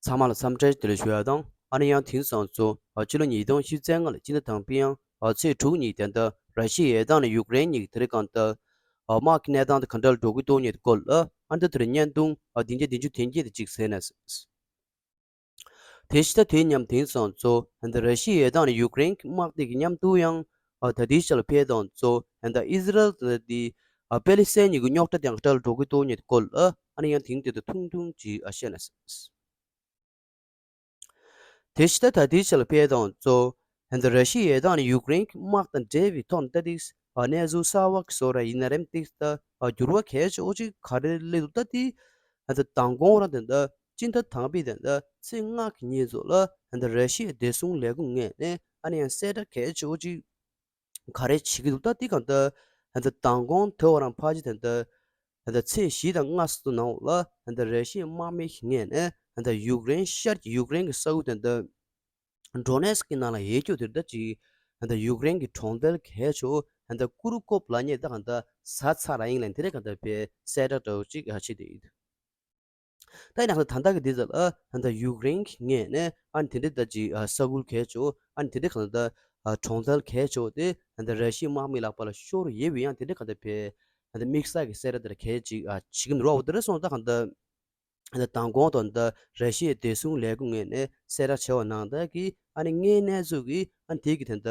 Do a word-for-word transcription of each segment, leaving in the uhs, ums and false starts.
ཚང་མ་ལ་འཚམས་འདྲི་བདེ་ལེགས་ཞུ་ཡ་དང་། ཨ་ནི་ཡང་དེང་སང་ཚོ་ཨ་ཕྱི་ལོ་ཉིས་སྟོང་བཞི་བཅུ་རྩ་ལྔ་ལ་སྤྱི་ཟླ་དང་པོའི་ཡང་ཨ་ཚེས་དྲུག་ཉིན་དེ་འདྲ་ར་ཤི་ཡའི་ཡར་ཐང་ནས་ཡུཀ་རེན་གཉིས་ཀྱི་དེ་རིང་གང་ལྟར་ཨ་དམག་གི་གནས་སྟངས་དེ་ག་འདྲ་འགྲོ་གི་འདུག་མཁན་གྱི་སྐོར་ལ་ཨ་འདི་ལྟར་བརྙན་ཐུང་ཨ་བདུན་བརྒྱ་བདུན་ཅུ་དོན་བརྒྱད་དེ་གཅིག་གསན་ན། དེ་ཕྱི་ད་དེ་མཉམ་དེང་སང་ཚོ་ཨ་འདི་ར་ཤི་ཡའི་ཡར་ཐང་ནས་ཡུཀ་རེན་གྱི་དམག་སྡེ་གི་མཉམ་དུ་ཡང་ཨ་ད་དེའི་ཆ་ལ་ཕེབས་དང་ཚོ་ཨ་འདི་ཨི་ཟི་རལ་དང་དེ་ཨ་པེ་ལི་སི་ཐན་གཉིས་ཀྱི་རྙོག་དྲ་དེ་ག་འདྲ་འགྲོ་གི་འདུག་མཁན་གྱི་སྐོར་ལ་ཨ་ནི་ཡང་དེང་དེ་དུ་ཐུང་ཐུང་ཅིག་ཨ་བཤད་ན། དེ་ཕྱི་ད་ད་ལྟའི་ཆ་ལ་ཕེབས་དང་གཙོ་ཧན་ད་ར་ཤི་ཡའི་ཡར་ཐང་ནས་ཡུཀ་རེན་གྱི་དམག་དང་འབྲེལ་བའི་ཐོག་ནས་ད་ཏིག་ཨ་གནས་ཚུལ་གསར་བ་གི་བཟོ་འདྲ་ཡིན་ན་རེམ་ཏིག་ད་ཨ་འགྱུར་བ་གལ་ཆེ་བོ་ཅིག་ག་རེ་སླེབས་འདུག་ད་ཏིག་ཧན་ད་མདང་དགོང་རང་དེ་འདྲ་སྤྱི་ཟླ་དང་པོའི་དེ་འདྲ་ཚེས་ལྔ་གི་ཉིན་ཚོ་ལ་ཧན་ད་ར་ཤི་ཡའི་བདེ་སྲུང་ལས་ཁུངས་ངོས་ནས་ཨ་ནི་ཡང་གསལ་བསྒྲགས་གལ་ཆེ་བོ་ཅིག་ག་རེ་བྱེད་ཀྱི་འདུག་ད་འདི་གང་ལྟར་ད་ལྟ་མདང་དགོང་དེ་བ་རང་ཕལ་ཆེར་ད་ལྟ་ད་ལྟ་ཚེས་བཞི་དང་ལྔ་སོགས་ནང་ལ་ད་ལྟ་ར་ཤི་ཡའི་དམག་མི་ཞིག་ངོས་ནས་ད་ལྟ་ཡུཀ་རེན་ཤར་གྱི་ཡུཀ་རེན་གྱི་ས་ཁུལ་ད་ལྟ་ཌོ་ནེ་སི་ཀི་ནང་ལ་ཡོད་རྒྱུ་དེར་ད་ཅིག་ད་ལྟ་ཡུཀ་རེན་གྱི་གྲོང་རྡལ་གལ་ཆེ་བོ་ད་ལྟ་ཀུ་རུ་ཀོབ་ལབ་མཁན་ད་གང་ལྟར་ཟ་ཚར་ར་ཡིན་ལ་དེ་རེད་གང་ལྟར་བས་གསལ་བསྒྲགས་འདྲ་བོ་ཅིག་བྱེད་དེ་ཡོད། ད་ཡིན་ན་ད་ལྟ་གི་འདི་ཚོ་ལ་ད་ལྟ་ཡུཀ་རེན་གྱི་ངོས་ནས་ཨ་ནི་དེ་འདྲའི་ད་ཅིག་ས་ཁུལ་གལ་ཆེ་བོ་ཨ་ནི་དེ་འདྲའི་གང་ལྟར་གྲོང་རྡལ་གལ་ཆེ་བོ་དེ་ད་ལྟ་ར་ཤི་ཡའི་དམག་མི་ལག་པ་ལ་ཤོར་ཡོད་པའི་ཡང་དེ་འདྲའི་གང་ལྟར་བས་ད་ལྟ་དམིགས་བསལ་གྱི་གསལ་བསྒྲགས་དེ་འདྲ་གལ་ཅིག་བྱེད་ཀྱི་མི་འདུག་ར། འོ་དེ་འདྲ་སོང་ད་གང་ལྟར་ད་ལྟ་མདང་དགོང་དང་ད་ལྟ་ར་ཤི་ཡའི་བདེ་སྲུང་ལས་ཁུངས་ངོས་ནས་གསལ་བསྒྲགས་བྱས་པ་ནང་ལྟར་གྱི་ཨ་ནི་དངོས་གནས་ཚུལ་གྱི་ཨ་ནི་དེ་གི་ད་ལྟ་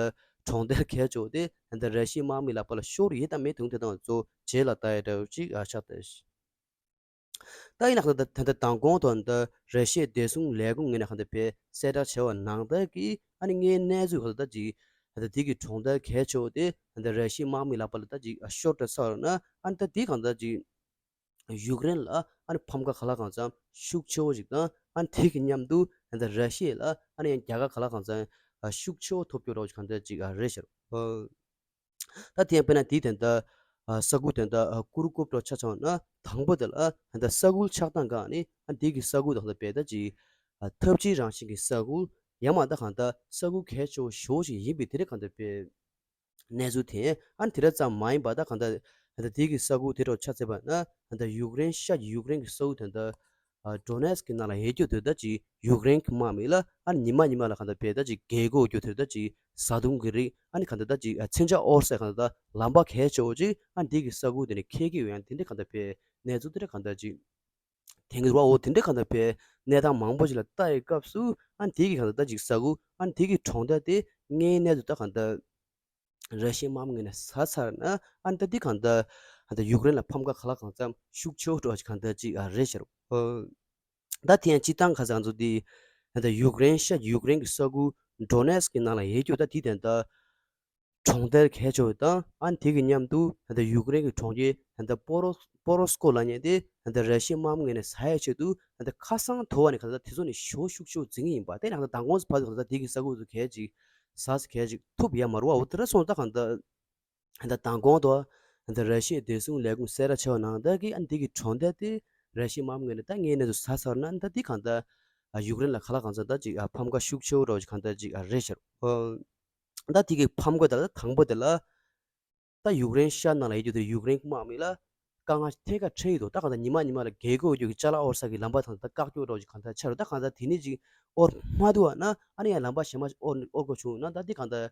གྲོང་རྡལ་གལ་ཆེ་བོ་དེ་ད་ལྟ་ར་ཤི་ཡའི་དམག་མི་ལག་པ་ལ་ཤོར་ཡོད་དམ་མེད་དེ་དང་ཚོ་རྗེས་ལ་ལྟ་ཡ་འདྲ་བོ་ཅིག་ཆགས་ཏེ། ད་ཡིན་ན་ད་ལྟ་མདང་དགོང་དང་ད་ར་ཤི་ཡའི་བདེ་སྲུང་ལས་ཁུངས་ངོས་ནས་གང་ལྟར་བས་གསལ་བསྒྲགས་བྱས་པ་ནང་ལྟར་གྱི་ཨ་ནི་དངོས་གནས་ཚུལ་གང་ལྟར་ཅིག་ད་ལྟ་དེ་གི་གྲོང་རྡལ་གལ་ཆེ་བོ་དེ་ད་ལྟ་ར་ཤི་ཡའི་དམག་མི་ལག་པ་ལ་ད་ཅིག་ཤོར་འགྲོ་ཚར་ན་ཨ་ནི་ད་དེ་གང་ལྟར་ཅིག་ཡུཀ་རེན་ལ་ཨ་ནི་ཕམ་ཁ་ག་ལ་གང་འཚམ་ཤུགས་ཆེ་བོ་ཞིག་དང་ཨ་ནི་དེ་གི་མཉམ་དུ་ད་ལྟ་ར་ཤི་ཡ་ལ་ཨ་ནི་ཡང་རྒྱལ་ཁ་ག་ལ་གང་འཚམ་ཤུགས་ཆེ་བོ་ཐོབ་རྒྱུ་འདྲ་བོ་ཞིག་གང་ལྟར་ཅིག་རེད་ཤག་ད་དེ་ཡང་དཔེར་ན་དེའི་དོན་དུ་ཨ་ས་ཁུལ་དོན་དུ་ཨ་ཀུ་རུ་ཀོབ་འདྲ་ཆ་ཚང་ན་དང་པོ་དེ་ལ་ཨ་ད་ས་ཁུལ་ཆགས་སྟངས་སྒང་ནས་ཨ་དེ་གི་ས་ཁུལ་དང་ད་དཔེ་ད་ཅིག་ཨ་འཐབ་ཇུས་རང་བཞིན་གྱི་ས་ཁུལ་ཡང་མ་ད་གང་ལྟར་ས་ཁུལ་གལ་ཆེ་བོ་ཞེ་པོ་ཞིག་ཡིན་པའི་དེ་རེད་གང་ལྟར་དཔེ་གནས་ཚུལ་དེ་ཨ་དེ་རེད་ཙམ་མ་ཡིན་པ་ད་གང་ལྟར་ཨ་ད་དེ་གི་ས་ཁུལ་དེ་འདྲ་ཆ་བཞག་པ་ན་ཨ་ད་ཡུཀ་རེན་ཤར་གྱི་ཡུཀ་རེན་གྱི་ས་ཁུལ་དོན་དུ་ཨ་ཌོ་ནེ་སི་ཀི་ནང་ལ་ཡོད་རྒྱུ་དེ་ད་ཅིག་ཡུཀ་རེན་གྱི་དམག་མི་ལ་ཨ་ནི་ཉི་མ་ཉི་མ་ལ་གང་ལྟར་བས་ད་ཅིག་རྒས་འཁོགས་རྒྱུ་དེ་ད་ཅིག་བཟའ་བཏུང་གི་རིགས་ཨ་ནི་གང་ལྟར་ད་ཅིག་ཨ་མཚོན་ཆ་དབོར་སའི་གང་ལྟར་ད་ལམ་པ་གལ་ཆེ་བོ་ཅིག་ཨ་ནི་དེ་གི་ས་ཁུལ་དེ་ནས་འཁེལ་གྱི་ཡོད་ཡང་དེ་འདྲ་གང་ལྟར་བས་གནས་ཚུལ་དེ་འདྲ་གང་ལྟར་ཅིག་དེང་གི་རུ་བ་འོ་དེ་འདྲ་གང་ལྟར་བས་གནས་སྟངས་མང་པོ་ཅིག་ལ་ལྟ་ཡི་སྐབས་སུ་ཨ་ནི་དེ་གི་གང་ལྟར་ད་ཅིག་ས་ཁུལ་ཨ་ནི་དེ་གི་གྲོང་རྡལ་དེ་དངོས་གནས་དུ་ད་གང་ལྟར། ར་ཤི་ཡའི་དམག་མི་ངོས་ནས་ཟ་ཚར་ན་ཨ་ནི་ད་འདི་གང་ལྟར་ཨ་ད་ཡུཀ་རེན་ལ་ཕམ་ཁ་ག་ལ་གང་འཚམ་ཤུགས་ཆེ་བོ་འགྲོ་བ་ཞིག་གང་ལྟར་ཅིག་ཨ་རེད་ཤག་ཨོ། ད་དེ་ཡང་སྤྱིར་བཏང་ཁ་སང་ཚོ་འདི་ཨ་ད་ཡུཀ་རེན་ཤར་ཡུཀ་རེན་གྱི་ས་ཁུལ་ཌོ་ནེ་སི་ཀི་ནང་ལ་ཡོད་རྒྱུ་ད་དེ་དེ་འདྲ་གྲོང་རྡལ་གལ་ཆེ་བོ་དང་ཨ་ནི་དེ་གི་མཉམ་དུ་ཨ་ད་ཡུཀ་རེན་གྱི་གྲོང་ཁྱེར་ཨ་ད་པོ་རོ་པོ་རོ་སི་ཀོ་ལབ་མཁན་དེ་ཨ་ད་ར་ཤི་ཡའི་དམག་མི་ངོས་ནས་ཟ་ཡའི་ཆེད་དུ་ཨ་ད་ཁ་སང་དོ་བ་ནས་གང་ལྟར་དེ་ཚོ་ནས་ཞེ་པོ་ཤུགས་ཆེ་བོ་འཛིང་གི་ཡིན་པ་དེ་ནས་ཨ་ད་མདང་དགོང་ཚོ་ཕར་ཚོ་གང་ལྟར་དེ་གི་ས་ཁུལ་ཚོ་གལ་ཅིག་ཟ་ས་གལ་ཅིག་ཐུབ་ཡ་མ་རེད་བ། འོ་དེ་འདྲ་སོང་ཙང་གང་ལྟར་ད་མདང་དགོང་དུ་ད་ར་ཤི་ཡའི་བདེ་སྲུང་ལས་ཁུངས་གསལ་བསྒྲགས་བྱས་པ་ནང་ལྟར་གྱི་ཨ་འདི་གི་གྲོང་རྡལ་དེ་ར་ཤི་ཡའི་དམག་མི་ངོས་ནས་ད་དངོས་གནས་སུ་ཟ་ཚར་ན་ད་འདི་གང་ལྟར་ཨ་ཡུཀ་རེན་ལ་ག་ལ་གང་འཚམ་ད་ཅིག་ཨ་ཕམ་ཁ་ཤུགས་ཆེ་བོ་འདྲ་བོ་ཅིག་གང་ལྟར་ཅིག་ཨ་རེད་ཤག་ཨོ། ད་འདི་གི་ཕམ་ཁ་ད་ད་དང་པོ་དེ་ལ། ད་ཡུཀ་རེན་ཤར་ནང་ལ་ཡོད་རྒྱུ་དེ་ཡུཀ་རེན་གྱི་དམག་མི་ལ་དཀའ་ངལ་ཐད་ཀར་འཕྲད་ཡོད་དོ། ད་གང་ལྟར་ཉི་མ་ཉི་མ་ལ་རྒས་འཁོགས་ཡོད་རྒྱུ་གི་ཅ་ལག་དབོར་ས་གི་ལམ་པ་དང་ད་བཀག་རྒྱུ་འདྲ་བོ་ཅིག་གང་ལྟར་ཆགས་རེད། ད་གང་ལྟར་དེ་ནས་ཅིག་དབོར་མ་ཐུབ་པ་ན་ཨ་ནི་ཡང་ལམ་པ་གཞན་པ་ཞིག་དབོར་དབོར་དགོས་བྱུང་ན་ད་འདི་གང་ལྟར་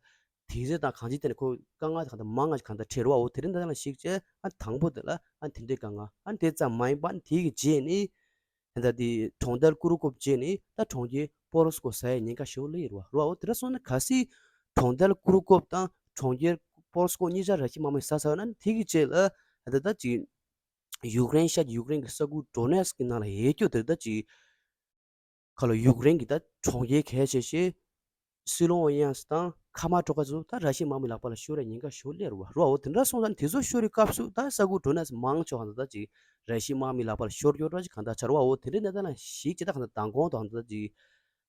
དེང་སང་དང་གང་ཅིའི་ཐད་ནས་ཁོ་དཀའ་ངལ་གང་ལྟར་མང་ང་ཞིག་གང་ལྟར་འཕྲད་རེད་བ། འོ་དེ་རིང་ད་ལྟ་ལ་གཞིགས་བྱས་ཨ་དང་པོ་དེ་ལ་ཨ་དེ་འདྲའི་དཀའ་ངལ་ཨ་དེ་ཙམ་མ་ཡིན་པ་ཨ་དེ་གི་རྗེས་ནས། ད་དེ་གྲོང་རྡལ་ཀུ་རུ་ཀོབ་བཅས་ནས་ད་གྲོང་ཁྱེར་པོ་རོ་སི་ཀོ་ཟ་ཡའི་ཉེན་ཁ་ཞེ་པོ་སླེབས་ཡོད་རེད་བ། རེད་བ། འོ་དེ་འདྲ་སོང་ན་གལ་སྲིད་གྲོང་རྡལ་ཀུ་རུ་ཀོབ་དང་གྲོང་ཁྱེར་པོ་རོ་སི་ཀོ་གཉིས་ཆ་ར་ཤི་ཡའི་དམག་མིས་ཟ་ཚར་ན་དེ་གི་རྗེས་ལ་ད་ད་ཅིག་ཡུཀ་རེན་ཤར་གྱི་ཡུཀ་རེན་གྱི་ས་ཁུལ་ཌོ་ནེ་སི་ཀི་ནང་ལ་ཡོད་རྒྱུ་དེ་ད་ཅིག་ཁ་ལོ་ཡུཀ་རེན་གྱི་ད་གྲོང་ཁྱེར་གལ་ཆེ་ཤོས། སི་ལོ་ཝ་ཡན་སི་དང་ཁ་མ་ཊོ་ཁ་ཚོ་ད་ར་ཤི་ཡའི་དམག་མི་ལག་པ་ལ་ཤོར་བའི་ཉེན་ཁ་ཞེ་པོ་སླེབས་རེད་བ། རེད་བ། འོ་དེ་འདྲ་སོང་ཙང་དེ་ཚོ་ཤོར་བའི་སྐབས་སུ་ད་ས་ཁུལ་ཌོ་ནེ་སི་མང་ཆེ་བ་ད་ཅིག་ར་ཤི་ཡའི་དམག་མི་ལག་པ་ལ་ཤོར་རྒྱུ་འདྲ་ཅིག་གང་ལྟར་ཆགས་རེད་བ། འོ་དེ་འདྲའི་གནས་སྟངས་ལ་གཞིགས་བྱས་ད་གང་ལྟར་མདང་དགོང་དང་ད་ཅིག་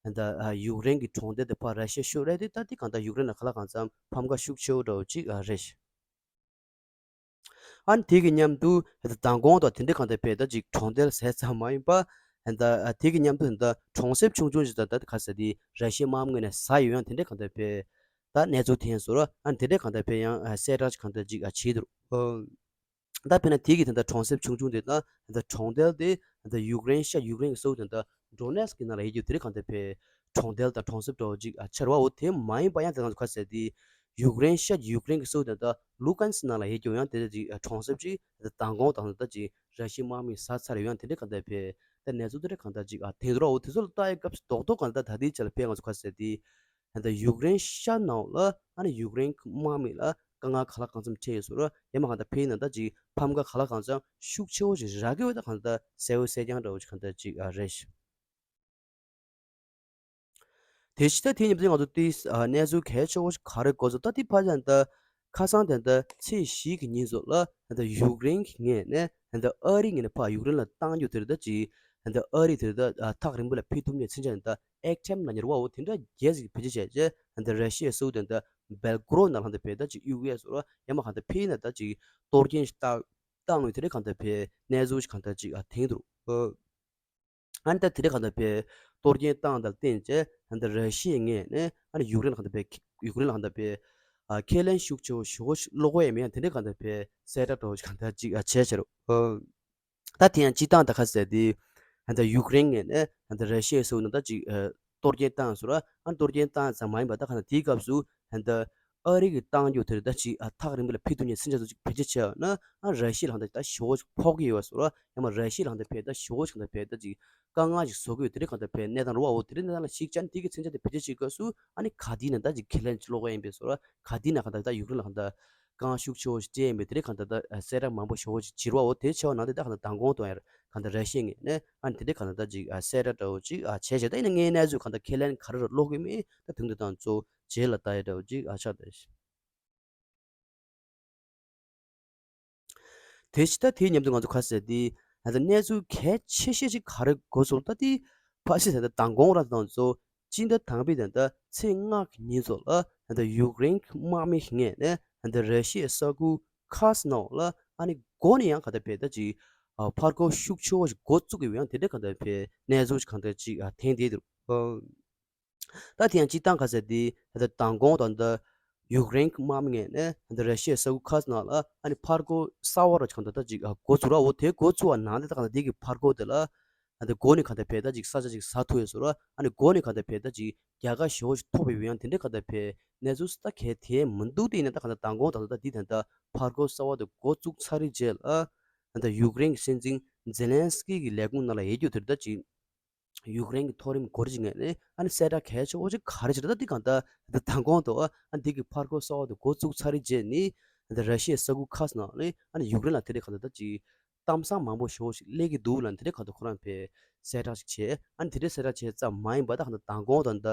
ད་ཡུཀ་རེན་གྱི་གྲོང་རྡལ་དེ་ཕར་ར་ཤི་ཡ་ཤོར་རེད་དེ་ད་དེ་གང་ལྟར་ཡུཀ་རེན་ལ་ག་ལ་གང་འཚམ་ཕམ་ཁ་ཤུགས་ཆེ་བོ་འདྲ་བོ་ཅིག་རེད། ཨ་ནི་དེ་གི་མཉམ་དུ་ད་མདང་དགོང་དང་དེ་འདྲའི་གང་ལྟར་བས་ད་ཅིག་གྲོང་རྡལ་ཟས་ཙམ་མ་ཡིན་པ། ད་དེ་གི་མཉམ་དུ་ད་གྲོང་གསེབ་ཆུང་ཆུང་ཞིག་ད་ད་ག་ས་དེ་ར་ཤི་ཡའི་དམག་མི་ངོས་ནས་ཟ་ཡོད་ཡང་དེ་འདྲའི་གང་ལྟར་བས་ད་གནས་ཚུལ་ཐོན་སོང་ར། ཨ་ནི་དེ་འདྲའི་གང་ལྟར་བས་ཡང་གསལ་བསྒྲགས་གང་ལྟར་ཅིག་བྱས་འདུག་ད་དཔེར་ན་དེ་གི་ད་ད་གྲོང་གསེབ་ཆུང་ཆུང་དེ་ད་ད་གྲོང་རྡལ་དེ་ད་ཡུཀ་རེན་ཤར་ཡུཀ་རེན་གྱི་ས་ཁུལ་དེ་ད་ ཌོ་ནེ་སི་ཀི་ནང་ལ་ཡོད་རྒྱུ་དེ་རིགས་གང་ལྟར་བས་གྲོང་རྡལ་དང་གྲོང་གསེབ་འདྲ་བོ་ཅིག་ཨ་ཆགས་རེད་བ། འོ་དེ་མ་ཡིན་པ་ཡང་དེ་ང་ཚོ་ག་ཟེར་དེ་ཡུཀ་རེན་ཤར་ཡུཀ་རེན་གྱི་སོ་དེ་ད་ལུ་ཀན་སི་ནང་ལ་ཡོད་རྒྱུ་ཡང་དེ་ཅིག་ཨ་གྲོང་གསེབ་ཅིག་ད་མདང་དགོང་དང་ད་ཅིག་ར་ཤི་དམག་མིས་ཟ་ཚར་ཡོད་ཡང་དེ་འདྲ་གང་ལྟར་བས་ད་གནས་ཚུལ་དེ་འདྲ་གང་ལྟར་ཅིག་ཨ་ཐེངས་རོགས། འོ་དེ་ཚོ་ལ་ལྟ་ཡི་སྐབས་སུ་རྡོག་རྡོག་གང་ལྟར་ད་ལྟའི་ཆ་ལ་ཕན་ང་ཚོ་ག་ཟེར་དེ་ད་ཡུཀ་རེན་ཤར་ནང་ལ་ཨ་ནི་ཡུཀ་རེན་དམག་མི་ལ་དཀའ་ངལ་ག་ལ་གང་འཚམ་འཕྲད་ཡོད་སོང་ར། ཡང་མ་གང་ལྟར་ཕན་ཡིན་ན་ད་ཅིག་ཕམ་ཁ་ག་ལ་གང་འཚམ་ཤུགས་ཆེ་བོ་ཞིག་རག་གི་ཡོད་ད་གང་ལྟར་གསལ་བོ་གསལ་རྐྱང་འདྲ་བོ་ཞིག་གང་ལྟར་ཅིག་ཨ་རེད་ཤག་དེ་ཕྱི་ད་དེ་ཉིན་ང་ཚོ་དེ་གནས་ཚུལ་གལ་ཆེ་བོ་ཞིག་ག་རེ་གོ་སོང་ད་དེ་ཕ་ཅན་ད་ཁ་སང་དེ་ད་ཚེས་བཞི་གི་ཉིན་ཚོ་ལ་ད་ཡུཀ་རེན་གྱི་ངོས་ནས་ད་ཨ་རི་ངོས་ནས་ཕ་ཡུཀ་རེན་ལ་བཏང་རྒྱུ་དེ་རེད། ད་ཅི་ད་ཨ་རི་དེ་ད་ཐག་རིང་པོ་ལ་ཕེབས་ཐུབ་མཁན་ཚུན་ཆད་ད་ཨེག་ཊེམ་ལ་ཉར་བའོ་དེ་འདྲ་རྒྱལ་ཞིག་བེད་སྤྱོད་བྱས་རྗེས་ད་ར་ཤི་ཡའི་སོ་དེ་ད་སྦེལ་ཀོ་རོད་ནང་ལ་ད་ཕེབས་ད་ཅི་ཡུ་ཨེ་སི་རོ་ཡང་མ་གང་ད་ཕེབས་ན་ད་ཅི་གཏོར་སྐྱོན་ཞིག་བཏང་བཏང་ནས་དེ་འདྲ་གང་ད་ཕེབས་གནས་ཚུལ་ཞིག་གང་ད་ཅི་ཨ་ཐེངས་འདུག་ཨ་ནི་ད་དེ་འདྲ་གང་ལྟར་བས་གཏོར་སྐྱོན་བཏང་དང་བསྟུན་བྱས་ད་ལྟ་ར་ཤི་ཡའི་ངོས་ནས་ཨ་ནི་ཡུཀ་རེན་ལ་གང་ལྟར་བས་ཡུཀ་རེན་ལ་གང་ལྟར་བས་ཨ་ཁས་ལེན་ཤུགས་ཆེ་བོ་ཞེ་པོ་ཅིག་སློག་གི་ཡོད་མེད་ཡང་དེ་འདྲ་གང་ལྟར་བས་གསལ་བསྒྲགས་འདྲ་བོ་ཅིག་གང་ལྟར་ཅིག་ཨ་བྱས་བྱས་རོགས། ཨ་ད་དེ་ཡང་སྤྱིར་བཏང་ད་ག་ཟེར་དེ་ད་ལྟ་ཡུཀ་རེན་ངོས་ནས་ད་ལྟ་ར་ཤི་ཡའི་སོ་ནང་ད་ཅིག་ཨ་གཏོར་སྐྱོན་བཏང་སོང་ར། ཨ་གཏོར་སྐྱོན་བཏང་ཙམ་མ་ཡིན་པ་ད་གང་ལྟར་དེའི་སྐབས་སུ་ད་ལྟ་ཨ་རི་གི་བཏང་རྒྱུ་དེར་ད་ཅིག་ཨ་ཐག་རིང་པོ་ལ་ཕེབས་ཐུབ་མཁན་ཚུན་ཆད་དུ་ཅིག་བེད་སྤྱོད་བྱས་ཡོད་ན་ཨ་ར་ཤི་ཡ་ལ་ད་ཞེ་པོ་ཅིག་ཕོག་གི་ཡོད་པ་སོགས་ཡང་མ་ར་ཤི་ཡ་ལ་ད་ཕེབས་ད་ཞེ་པོ་ཅིག་ད་ཕེབས་ད་ཅིག་དཀའ་ངལ་ཅིག་བཟོ་གི་ཡོད་དེ་རིགས་གང་ལྟར་ཕེབས་གནས་སྟངས་རུ་བའོ་དེ་རིགས་གནས་སྟངས་ལ་གཞིགས་བྱས་ནས་དེ་གི་ཚུན་ཆད་དུ་བེད་སྤྱོད་བྱེད་སྐབས་སུ་ཨ་ནི་ག་དུས་ན་ད་ཅིག་ཁས་ལེན་ཅིག་སློག་གི་ཡིན་པས་སོགས་ག་དུས་ན་གང་ལྟར་ད་ཡུཀ་རེན་ལ་གང་ལྟར་དཀའ་ངལ་ཤུགས་ཆེ་བོ་ཞིག་སྤྲད་ཡིན་པས་དེ་རིགས་གང་ལྟར་ད་གསལ་བསྒྲགས་མང་པོ་ཞེ་པོ་ཅིག་བྱེད་རུ་བའོ་དེ་བྱས་པ་ནང་དེ་ད་གང་ལྟར་མདང་དགོང་དུ་ཡང་གང་ལྟར་ར་ཤི་ཡ་ངོས་ནས་ཨ་ནི་དེ་འདྲའི་གང་ལྟར་ད་ཅིག་ཨ་གསལ་བསྒྲགས་འདྲ་བོ་ཅིག་ཨ་བྱས་བྱས་ད་ཡིན་ན་ངའི་གནས་ཚུལ་གང་ལྟར་ཁས་ལེན་ག་རེ་ར་ཀློག་གི་མེད་ད་དུང་དེ་དང་གཙོ་རྗེས་ལ་ལྟ་ཡ་འདྲ་བོ་ཅིག་ཨ་ཆགས་བསྡད་ཤག་དེ་ཕྱི་ད་དེའི་མཉམ་དུ་ང་ཚོ་ག་ཟེར་དེ་ད་ལྟ་གནས་ཚུལ་གལ་ཆེ་ཤོས་ཅིག་ག་རེ་གོ་སོང་ད་དེ་ཕ་ཤི་ད་ལྟ་མདང་དགོང་ར་དང་གཙོ་སྤྱི་ཟླ་དང་པའི་ད་ལྟ་ཚེས་ལྔ་གི་ཉིན་ཚོ་ལ་ད་ལྟ་ཡུཀ་རེན་གྱི་དམག་མི་ངོས་ནས་ད་ལྟ་ར་ཤི་ཡའི་ས་ཁུལ་ཁ་སི་ནོ་ལ་ཨ་ནི་འགོ་ནས་ཡང་ག་ད་བས་ད་ཅིག་ཨ་ཕར་རྒོལ་ཤུགས་ཆེ་བོ་ཞིག་འགོ་བཙུགས་ཡོད་ཡང་དེ་འདྲ་ག་ད་བས་གནས་ཚུལ་ཞིག་གང་ལྟར་ཅིག་ཨ་ཐོན་བསྡད་འདུག་ད་དེ་ཡང་སྤྱིར་བཏང་ག་ཟེར་དེ་ད་ལྟ་མདང་དགོང་དང་ད་ཡུཀ་རེན་གྱི་དམག་མི་ངོས་ནས་ད་ལྟ་ར་ཤི་ཡའི་ས་ཁུལ་ཁ་སི་ནང་ལ་ཨ་ནི་ཕར་རྒོལ་གསར་བ་ར་ཅིག་གང་ལྟར་ད་ཅིག་ཨ་འགོ་བཙུགས་ར་འོ་དེ་འགོ་བཙུགས་པ་ནང་དེ་ད་གང་ལྟར་དེ་གི་ཕར་རྒོལ་དེ་ལ་ད་ལྟ་འགོ་ནས་གང་ལྟར་བས་ད་ཅིག་ས་ཆ་ཅིག་ཟ་ཐུབ་ཡོད་སོང་ར། ཨ་ནི་འགོ་ནས་གང་ལྟར་བས་ད་ཅིག་རྒྱལ་ཁ་ཞེ་པོ་ཞིག་ཐོབ་ཡོད་ཡང་དེ་འདྲ་གང་ལྟར་བས་གནས་ཚུལ་ད་གལ་དེ་མི་འདུག་དེ་ཡིན་ན་ད་གང་ལྟར་མདང་དགོང་དང་ད་ལྟ་འདི་ད་ལྟ་ཕར་རྒོལ་གསར་བ་དེ་འགོ་བཙུགས་ཚར་རེད་རྗེས་ལ་ད་ལྟ་ཡུཀ་རེན་གྱི་སྲིད་འཛིན་ཛེ་ལན་སི་ཀི་གི་ལས་ཁུངས་ནང་ལ་ཡོད་རྒྱུ་དེར་ད་ཅིག་ཡུཀ་རེན་གྱི་མཐོ་རིམ་འགོ་ཁྲིད་ངོས་ནས་ཨ་ནི་གསལ་བསྒྲགས་གལ་ཆེ་བོ་ཅིག་ག་རེ་བྱས་རེད་ད་འདི་གང་ལྟར་ད་ལྟ་མདང་དགོང་དུ་ཨ་ནི་འདི་གི་ཕར་རྒོལ་གསར་བ་དེ་འགོ་བཙུགས་ཚར་རེད་རྗེས་ནི་ད་ལྟ་ར་ཤི་ཡའི་ས་ཁུལ་ཁ་སི་ནང་ནས་ཨ་ནི་ཡུཀ་རེན་ལ་དེ་འདྲའི་གང་ལྟར་ད་ཅིག་གཏམ་བཟང་མང་པོ་ཞེ་པོ་ཞིག་སླེབས་ཀྱི་འདུག་ལ་འདི་འདྲའི་གང་ལྟར་ཁོ་རང་ཕེ་གསལ་བསྒྲགས་ཤིག་བྱས། ཨ་ནི་དེ་འདྲའི་གསལ་བསྒྲགས་བྱས་ཙམ་མ་ཡིན་པ་ད་གང་ལྟར་མདང་དགོང་དང་ད་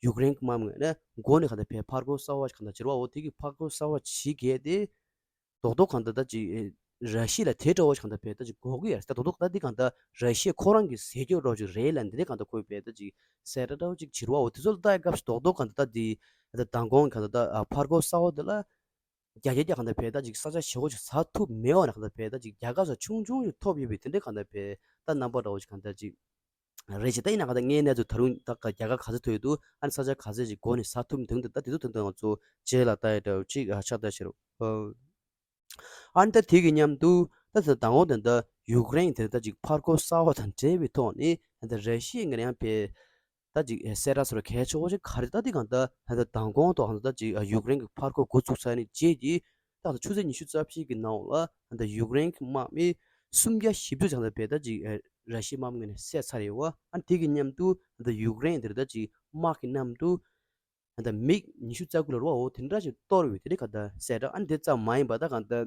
ཡུཀ་རེན་གྱི་དམག་མི་ངོས་ནས་འགོ་ནས་གང་ལྟར་ཕེ་ཕར་རྒོལ་གསར་བ་ཞིག་གང་ལྟར་བྱེད་རོགས་འོ་དེ་གི་ཕར་རྒོལ་གསར་བ་བྱེད་མཁན་དེ་རྡོག་རྡོག་གང་ལྟར་ད་ཅིག་ར་ཤི་ཡ་ལ་དེ་འདྲ་བོ་ཞིག་གང་ལྟར་ཕེ་ད་ཅིག་གོ་གི་ཡ་ད་རྡོག་རྡོག་ད་འདི་གང་ལྟར་ར་ཤི་ཡ་ཁོ་རང་གི་ཟས་སྐྱོབ་རོགས་ཅིག་རེད་ལ་འདི་འདྲའི་གང་ལྟར་ཁོས་ཕེ་ད་ཅིག་གསལ་བསྒྲགས་འདྲ་བོ་ཅིག་བྱེད་རོགས་འོ་དེ་ཚོ་ལ་ལྟ་ཡ་སྐབས་སུ་རྡོག་རྡོག་གང་ལྟར་ད་འདི་ད་མདང་དགོང་གང་ལྟར་ད་ཕར་རྒོལ་གསར་བ་དེ་ལ་རྒྱ་སྐྱེད་ཀྱི་གང་ལྟར་བས་ད་ཅིག་ས་ཆ་ཞེ་པོ་ཅིག་ཟ་ཐུབ་མེད་པ་ན་གང་ལྟར་བས་ད་ཅིག་རྒྱལ་ཁ་ས་ཆུང་ཆུང་ཞིག་ཐོབ་ཡོད་པའི་དེ་འདྲའི་གང་ལྟར་བས་ད་རྣམ་པ་འདྲ་བོ་ཞིག་གང་ལྟར་ཅིག་རེད་ཅེས་ད་ཡིན་ན་གང་ལྟར་ངའི་གནས་ཚུལ་ད་རུང་ད་ག་རྒྱལ་ཁ་ག་ཚོད་ཐོབ་ཡོད་འདུག་ཨ་ནི་ས་ཆ་ག་ཚོད་ཅིག་འགོ་ནས་ཟ་ཐུབ་མི་འདུག་ད་དེ་ཚོ་དོན་དུ་ང་ཚོ་རྗེས་ལ་ལྟ་ཡ་འདྲ་བོ་ཅིག་ཆགས་ལྟ་ཤེས་རོགས། ཨ་ནི་ད་དེ་གི་མཉམ་དུ་ད་ད་དང་པོ་དེ་ད་ཡུཀ་རེན་དེ་ད་ཅིག་ཕར་རྒོལ་གསར་བ་དང་འབྲེལ་བའི་ཐོག་ནས་ད་ར་ཤི་ཡ་ངོས་ནས་ཡང་ཕེ་ད་ཅིག་གསལ་བསྒྲགས་སོགས་གལ་ཆེ་བོ་ཞིག་ག་རེ་ད་འདི་གང་ལྟར་ད་མདང་དགོང་ཐོག་ད་ཅིག་ཡུཀ་རེན་གྱི་ཕར་རྒོལ་འགོ་ཚུགས་ཚར་ནས་རྗེས་ཀྱི་ད་ཆུ་ཚོད་ཉི་ཤུ་རྩ་བཞི་གི་ནང་ལ་ད་ཡུཀ་རེན་གྱི་དམག་མི་སུམ་བརྒྱ་བཞི་བཅུ་ཙམ་ད་བས་ད་ཅིག་ར་ཤི་ཡའི་དམག་མི་ངོས་ནས་བསད་ཚར་ཡོད་པ། ཨ་ནི་དེ་གི་མཉམ་དུ་ད་ཡུཀ་རེན་དེར་ད་ཅིག་དམག་གི་མཉམ་དུ་ད་མིག་ཉི་ཤུ་རྩ་དགུ་ལ་རོ་འོ་དེ་འདྲ་ཞིག་གཏོར་ཡོད་དེ་རེད་ག་ད་གསལ་བསྒྲགས། ཨ་ནི་དེ་ཙམ་མ་ཡིན་པ་ད་གང་ལྟར་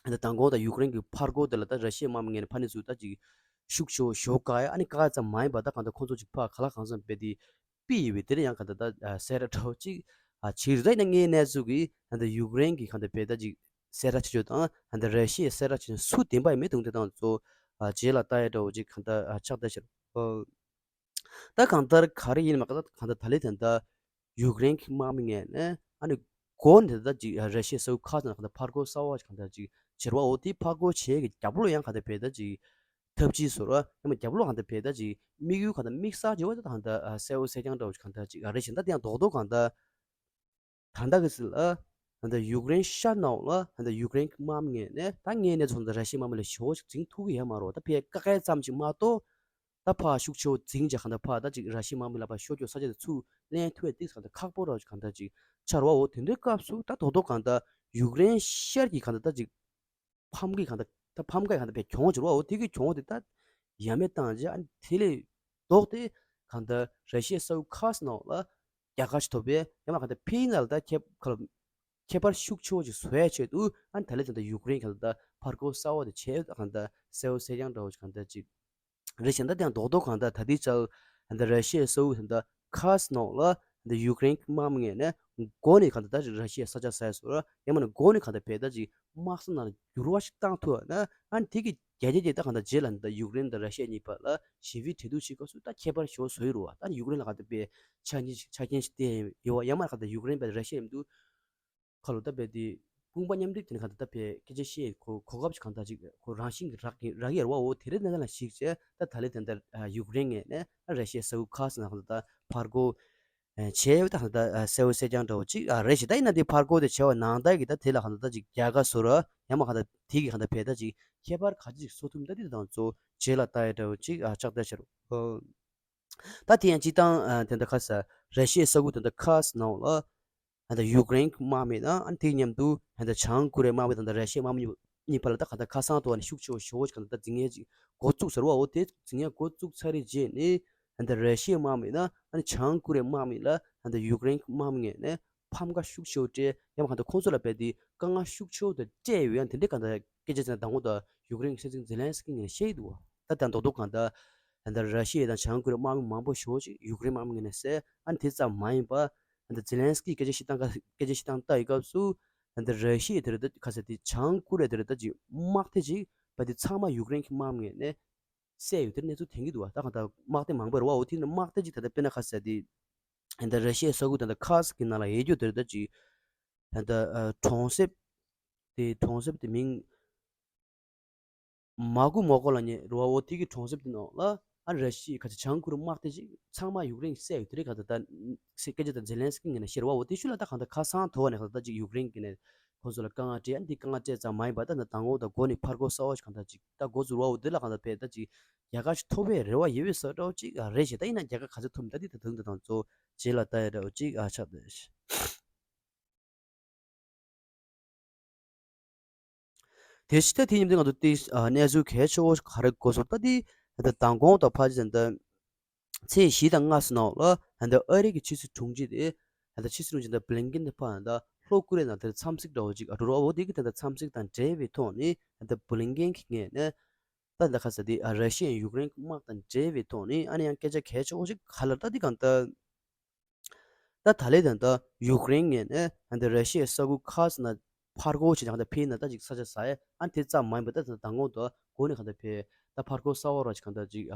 ད་མདང་དགོང་ད་ཡུཀ་རེན་གྱི་ཕར་རྒོལ་དེ་ལ་ད་ར་ཤི་ཡའི་དམག་མི་ངོས་ནས་ཕ་ནས་ཚུར་ད་ཅིག་ཤུགས་ཆེ་བོ་ཞེ་པོ་བཀག་ཡ། ཨ་ནི་བཀག་ཡ་ཙམ་མ་ཡིན་པ་ད་གང་ལྟར་ཁོང་ཚོ་ཅིག་ཕར་ག་ལ་གང་འཚམ་རྦད་དེ་པི་ཡི་བའི་དེ་རིང་ཡང་ག་ད་ད་གསལ་བསྒྲགས་འདྲ་བོ་ཅིག་ཨ་བྱེད་ཀྱི་རེད། ད་ཡིན་ན་ངའི་གནས་ཚུལ་གྱིས་ད་ལྟ་ཡུཀ་རེན་གྱི་ག་ད་བས་ད་ཅིག་གསལ་བསྒྲགས་བྱེད་ཆོག་དང་ད་ལྟ་ར་ཤི་ཡའི་གསལ་བསྒྲགས་བྱེད་ཆོག་སུ་བདེན་པ་ཡིན་མིན་དེ་ད་ཚོ་ཨ་རྗེས་ལ་ལྟ་ཡ་འདྲ་བོ་ཅིག་ག་ད་ཨ་ཆགས་ད་ཤར། ད་གང་ལྟར་ག་རེ་ཡིན་མ་ག་ད་གང་ལྟར་ད་ལེ་ད་ད་ཡུཀ་རེན་གྱི་དམག་མི་ངོས་ནས་ཨ་ནི་འགོ་ནས་ད་ཅིག་ར་ཤི་ཡའི་ས་ཁུལ་ཁག་ནང་གང་ལྟར་ཕར་རྒོལ་གསར་བ་ཞིག་གང་ལྟར་ཅིག་བྱེད་རོགས་འོ་དེ་ཕར་རྒོལ་བྱེད་ཀྱི་རྒྱབ་ལོགས་ཡང་གང་ལྟར་བས་ད་ཅིག་ཐབས་ཇུས་བཟོ་ར་ཡང་མ་རྒྱབ་ལོགས་གང་ལྟར་བས་ད་ཅིག་དམིགས་ཡུལ་གང་ལྟར་དམིགས་བསལ་བྱེད་པ་ད་གང་ལྟར་གསལ་བོ་གསལ་རྐྱང་འདྲ་བོ་ཞིག་གང་ལྟར་ཅིག་ཨ་རེ་བཞིན་ད་དེ་ཡང་རྡོག་རྡོག་གང་ལྟར་ད་ལྟ་གི་སྲིད་ལ་ད་ལྟ་ཡུཀ་རེན་ཤར་ནང་ལ་ད་ལྟ་ཡུཀ་རེན་གྱི་དམག་མི་ངོས་ནས་ད་ངས་གནས་ཚུལ་ད་ར་ཤི་ཡའི་དམག་མི་ལ་ཞེ་པོ་ཞིག་འཛིང་ཐུབ་ཀྱི་ཡོད་མ་རེད། ད་ཕར་བཀག་ཡ་ཙམ་ཞིག་མ་གཏོགས་ ད་ཕར་ཤུགས་ཆེ་བོ་འཛིང་བྱས་གང་ལྟར་ཕར་ད་ཅིག་ར་ཤི་ཡའི་དམག་མི་ལ་ཕར་ཤོར་ཀྱོག་ས་ཆ་དེ་ཚུར་ལེན་ཐུབ་ཡས་ཏིག་གང་ལྟར་ཁག་པོ་ར་གང་ལྟར་ཅིག་ཆགས་རེད་བ། འོ་དེ་འདྲའི་སྐབས་སུ་ད་རྡོག་རྡོག་གང་ལྟར་ཡུཀ་རེན་ཤར་གྱི་གང་ལྟར་ད་ཅིག་ཕམ་གྱི་གང་ལྟར་ད་ཕམ་ཁ་གང་ལྟར་བས་གྱོང་བྱུང་བ། འོ་དེ་གི་གྱོང་དེ་ད་ཡ་མེད་བཏང་རྗེས་ཨ་ནི་དེ་ལས་ལྡོག་སྟེ་གང་ལྟར་ར་ཤི་ཡའི་ས་ཁུལ་ཁག་ཅིག་ནང་ལ་རྒྱལ་ཁ་ཞིག་ཐོབ་པས་ཡང་མ་གང་ལྟར་ཕིན་ལ་ད་ཁྱེད་ཁ་ལ་ཁྱད་པར་ཤུགས་ཆེ་བོ་ཞིག་བཟོ་ཡ་ཆེད་དུ་ཨ་ནི་ད་ལས་ད་ལྟ་ཡུཀ་རེན་གང་ལྟར་ཕར་རྒོལ་གསར་བ་དེ་བྱས་གང་ལྟར་གསལ་བོ་གསལ་རྐྱང་འདྲ་བོ་ཞིག་གང་ལྟར་ཅིག་རེད་བཞིན་ད་དེ་ཡང་རྡོག་རྡོག་གང་ལྟར་ད་ལྟའི་ཆར་ད་ལྟ་ར་ཤི་ཡའི་ས་ཁུལ་ད་ལྟ་ཁ་སི་ནོག་ལ་ད་ལྟ་ཡུཀ་རེན་གྱི་དམག་མི་ངོས་ནས་མགོ་ནས་གང་ལྟར་ད་ར་ཤི་ཡའི་ས་ཆ་ཟ་ཡ་བཟོ་ར་ཡང་མིན་ན་མགོ་ནས་གང་ལྟར་བས་ད་ཅིག་དམག་ས་ནང་ལ་འགྱུར་བ་ཞིག་བཏང་ཐུབ་ན་ཨ་ནི་དེ་གི་རྒྱལ་རྒྱལ་དེ་ད་གང་ལྟར་རྗེས་ལ་ད་ལྟ་ཡུཀ་རེན་དང་ར་ཤི་ཡ་གཉིས་བར་ལ་ཞི་བའི་གྲོས་བསྡུར་བྱེད་སྐབས་སུ་ད་ཁྱད་པར་ཞེ་པོ་བཟོ་ཡི་རེད་བ། ད་ནི་ཡུཀ་རེན་ལ་གང་ལྟར་བས་ཆ་རྐྱེན་ཆ་རྐྱེན་ཞིག་བསྟན་ཡོད་བ། ཡང་མིན་ན་གང་ལྟར་ཡུཀ་རེན་བས་ར་ཤི་ཡ་མཉམ་དུ་ཁ་ལོ་ད་བས་དེ་དཔུང་པ་མཉམ་འབྲེལ་དེ་ནི་གང་ལྟར་ད་བས་སྐད་ཆ་བཤད་གོ་གོ་སྐབས་ཅིག་གང་ལྟར་ཅིག་ཁོ་རང་བཞིན་གྱིས་རག་གི་རག་གི་ཡོད་རེད་བ། འོ་དེ་རེད་ད་ལྟ་ལ་གཞིགས་བྱས་ད་ད་ལས་དེ་འདྲ་ཡུཀ་རེན་ངོས་ནས་ར་ཤི་ཡའི་ས་ཁུལ་ཁག་ཅིག་ནང་གང་ལྟར་ད་ཕར་རྒོལ་བྱས་ཡོད་ད་གང་ལྟར་གསལ་བོ་གསལ་རྐྱང་འདྲ་བོ་ཅིག་རེད་ཞེ་ད་ཡིན་ན་དེ་ཕར་རྒོལ་དེ་བྱས་པ་ནང་ལྟར་གྱི་ད་དེ་ལ་གང་ལྟར་ད་ཅིག་རྒྱལ་ཁ་བཟོ་ར་ཡང་མིན་ན་གང་ལྟར་དེ་གི་གང་ལྟར་བས་ད་ཅིག་ཁྱད་པར་ག་ཅིག་བཟོ་ཐུབ་ད་དེ་དང་གཙོ་རྗེས་ལ་ལྟ་ཡ་འདྲ་བོ་ཅིག་ཕྱག་བསྟར་བྱ་རོགས། ད་དེ་ཡང་སྤྱིར་བཏང་ཨ་དེ་འདྲ་ཁ་ས་ར་ཤི་ཡའི་ས་ཁུལ་དེ་འདྲ་ཁག་ཅིག་ནང་ལ་ཨ་ད་ཡུཀ་རེན་གྱི་དམག་མི་དང་ཨ་དེ་མཉམ་དུ་ཨ་ད་བྱང་ཀོ་རི་ཡའི་དམག་མི་དང་ད་ར་ཤི་ཡའི་དམག་མི་གཉིས་བར་ལ་ད་ག་ད་ཁ་སང་དུ་ཨ་ནི་ཤུགས་ཆེ་བོ་ཞེ་པོ་ཞིག་ག་ད་འཛིང་ཡས་ཅིག་འགོ་བཙུགས་ཟེར་བ། འོ་དེ་འཛིང་ཡས་འགོ་བཙུགས་ཚར་རེད་རྗེས་ནས་ཨ་ད་ར་ཤི་ཡའི་དམག་མི་དང་ཨ་ནི་བྱང་ཀོ་རི་ཡའི་དམག་མི་ལ་ཨ་ད་ཡུཀ་རེན་གྱི་དམག་མི་ངོས་ནས་ཕམ་ཁ་ཤུགས་ཆེ་བོ་སྤྲད་ཡང་མ་ག་ད་ཁོང་ཚོ་ལ་རྦད་དེ་དཀའ་ངལ་ཤུགས་ཆེ་བོ་དེ་སྤྲད་ཡོད་ཡང་དེ་འདྲའི་ག་ད་སྐད་ཆ་ཟེར་ན་མདང་དགོང་ད་ཡུཀ་རེན་གྱི་སྲིད་འཛིན་ཛེ་ལན་སི་ཀི་ངོས་ནས་བཤད་ཀྱི་འདུག་བ། ད་ལྟ་རྡོག་རྡོག་གང་ལྟར་ད་ལྟ་ར་ཤི་ཡ་དང་བྱང་ཀོ་རི་ཡའི་དམག་མི་མང་པོ་ཞེ་པོ་ཅིག་ཡུཀ་རེན་དམག་མི་ངོས་ནས་བསད། ཨ་ནི་དེ་ཙམ་མ་ཡིན་པ་ད་ལྟ་ཛེ་ལན་སི་ཀི་སྐད་ཆ་བཤད་སྟངས་སྐད་ཆ་བཤད་སྟངས་ལྟ་ཡི་སྐབས་སུ་ད་ལྟ་ར་ཤི་ཡ་དེ་རེད་ད་ག་ཟེར་དེ་བྱང་ཀོ་རི་ཡ་དེ་རེད་ད་ཅིག་དམག་སྡེ་ཅིག་བ་དེ་ཚང་མ་ཡུཀ་རེན་གྱི་དམག་མི་ངོས་ནས་བསད་ཡོད་དེ་གནས་ཚུལ་ཐོན་གྱི་འདུག་བ། ད་གང་ལྟར་དམག་སྡེ་མང་པོ་རེད་བ། འོ་དེ་ནི་དམག་སྡེ་ཅིག་ད་ལྟ་དཔེར་ན་ག་ཟེར་དེ་ད་ལྟ་ར་ཤི་ཡའི་ས་ཁུལ་ད་ལྟ་ཁ་སི་ཀི་ནང་ལ་ཡོད་རྒྱུ་དེ་རེད་ད་ཅིག་ད་ལྟ་གྲོང་གསེབ་དེ་གྲོང་གསེབ་དེ་མིང་མ་གུ་མོ་ཀོ་ལབ་མཁན་རེད་བ། འོ་དེ་གི་གྲོང་གསེབ་དེ་ནང་ལ་ཨ་ར་ཤི་ཡའི་ཁ་ཆེ་བྱང་ཀོ་རི་ཡའི་དམག་སྡེ་ཅིག་ཚང་མ་ཡུཀ་རེན་གྱིས་བསད་ཡོད་དེ་རེད། ག་ད་ད་སྐད་ཆ་ད་ཛེ་ལན་སི་ཀི་ངོས་ནས་བཤད་རེད་བ། འོ་དེ་ཤུལ་ལ་ད་གང་ལྟར་ཁ་སང་དོ་བ་ནས་གང་ལྟར་ད་ཅིག་ཡུཀ་རེན་གྱི་ནས་ཁོང་ཚོ་ལ་དཀའ་ངལ་སྤྲད་ཨ་འདི་དཀའ་ངལ་སྤྲད་ཙམ་མ་ཡིན་པ་ད་ད་མདང་དགོང་ད་མགོ་ནས་ཕར་རྒོལ་གསར་བ་ཞིག་གང་ལྟར་ཅིག་ད་འགོ་བཙུགས་རེད་བ། འོ་དེ་ལ་གང་ལྟར་བས་ད་ཅིག་རྒྱལ་ཁ་ཞིག་ཐོབ་པའི་རེ་བ་ཡོད་པའི་བཟོ་འདྲ་བོ་ཅིག་རེད་ཞེ་ད་ཡིན་ན་རྒྱལ་ཁ་ག་ཚོད་ཐོབ་མིན་ད་འདི་ད་དུང་ད་དང་གཙོ་རྗེས་ལ་ལྟ་ཡ་འདྲ་བོ་ཅིག་ཨ་ཆགས་བསྡད། དེ་ཕྱི་ད་དེ་མཉམ་དུ་ང་ཚོ་ཏིས་གནས་ཚུལ་གལ་ཆེ་བོ་ག་རེ་གོ་སོང་ད་དེ་ད་མདང་དགོང་དང་ཕལ་ཆེར་ད་ཚེས་བཞི་དང་ལྔ་ཙམ་ནང་ལ་ད་ཨ་རི་གི་ཕྱི་སྲིད་དྲུང་ཆེ་དེ་ད་ཕྱི་སྲིད་དྲུང་ཆེ་ད་བྷི་ལིན་ཀེན་དེ་ཕར་ད་ལྷོ་ཀོ་རི་ཡ་ནང་དེར་འཚམས་གཟིགས་འདྲ་བོ་ཅིག་ཨ་འགྲོ་རོགས་འོ་དེ་གི་ད་ད་འཚམས་གཟིགས་དང་འབྲེལ་བའི་ཐོག་ནས་ད་བྷི་ལིན་ཀེན་གི་ངོས་ནས་ད་ད་ག་ས་དེ་ཨ་ར་ཤི་ཡ་ཡུཀ་རེན་དམག་དང་འབྲེལ་བའི་ཐོག་ནས་ཨ་ནི་ཡང་སྐད་ཆ་གལ་ཆེ་བོ་ཅིག་ག་ལ་ད་དེ་གང་ལྟར། ད་ད་ལས་ད་ལྟ་ཡུཀ་རེན་ངོས་ནས་ད་ལྟ་ར་ཤི་ཡའི་ས་ཁུལ་ཁག་ཅིག་ནང་ཕར་རྒོལ་བྱས་ཀྱང་ད་ཕེབས་ན་ད་ཅིག་ས་ཆ་ཟ་ཡ་ཨ་དེ་ཙམ་མ་ཡིན་པ་ད་ད་མདང་དགོང་ད་འགོ་ནས་གང་ལྟར་ཕེབས་ད་ཕར་རྒོལ་གསར་བ་ར་ཅིག་གང་ལྟར་ཅིག་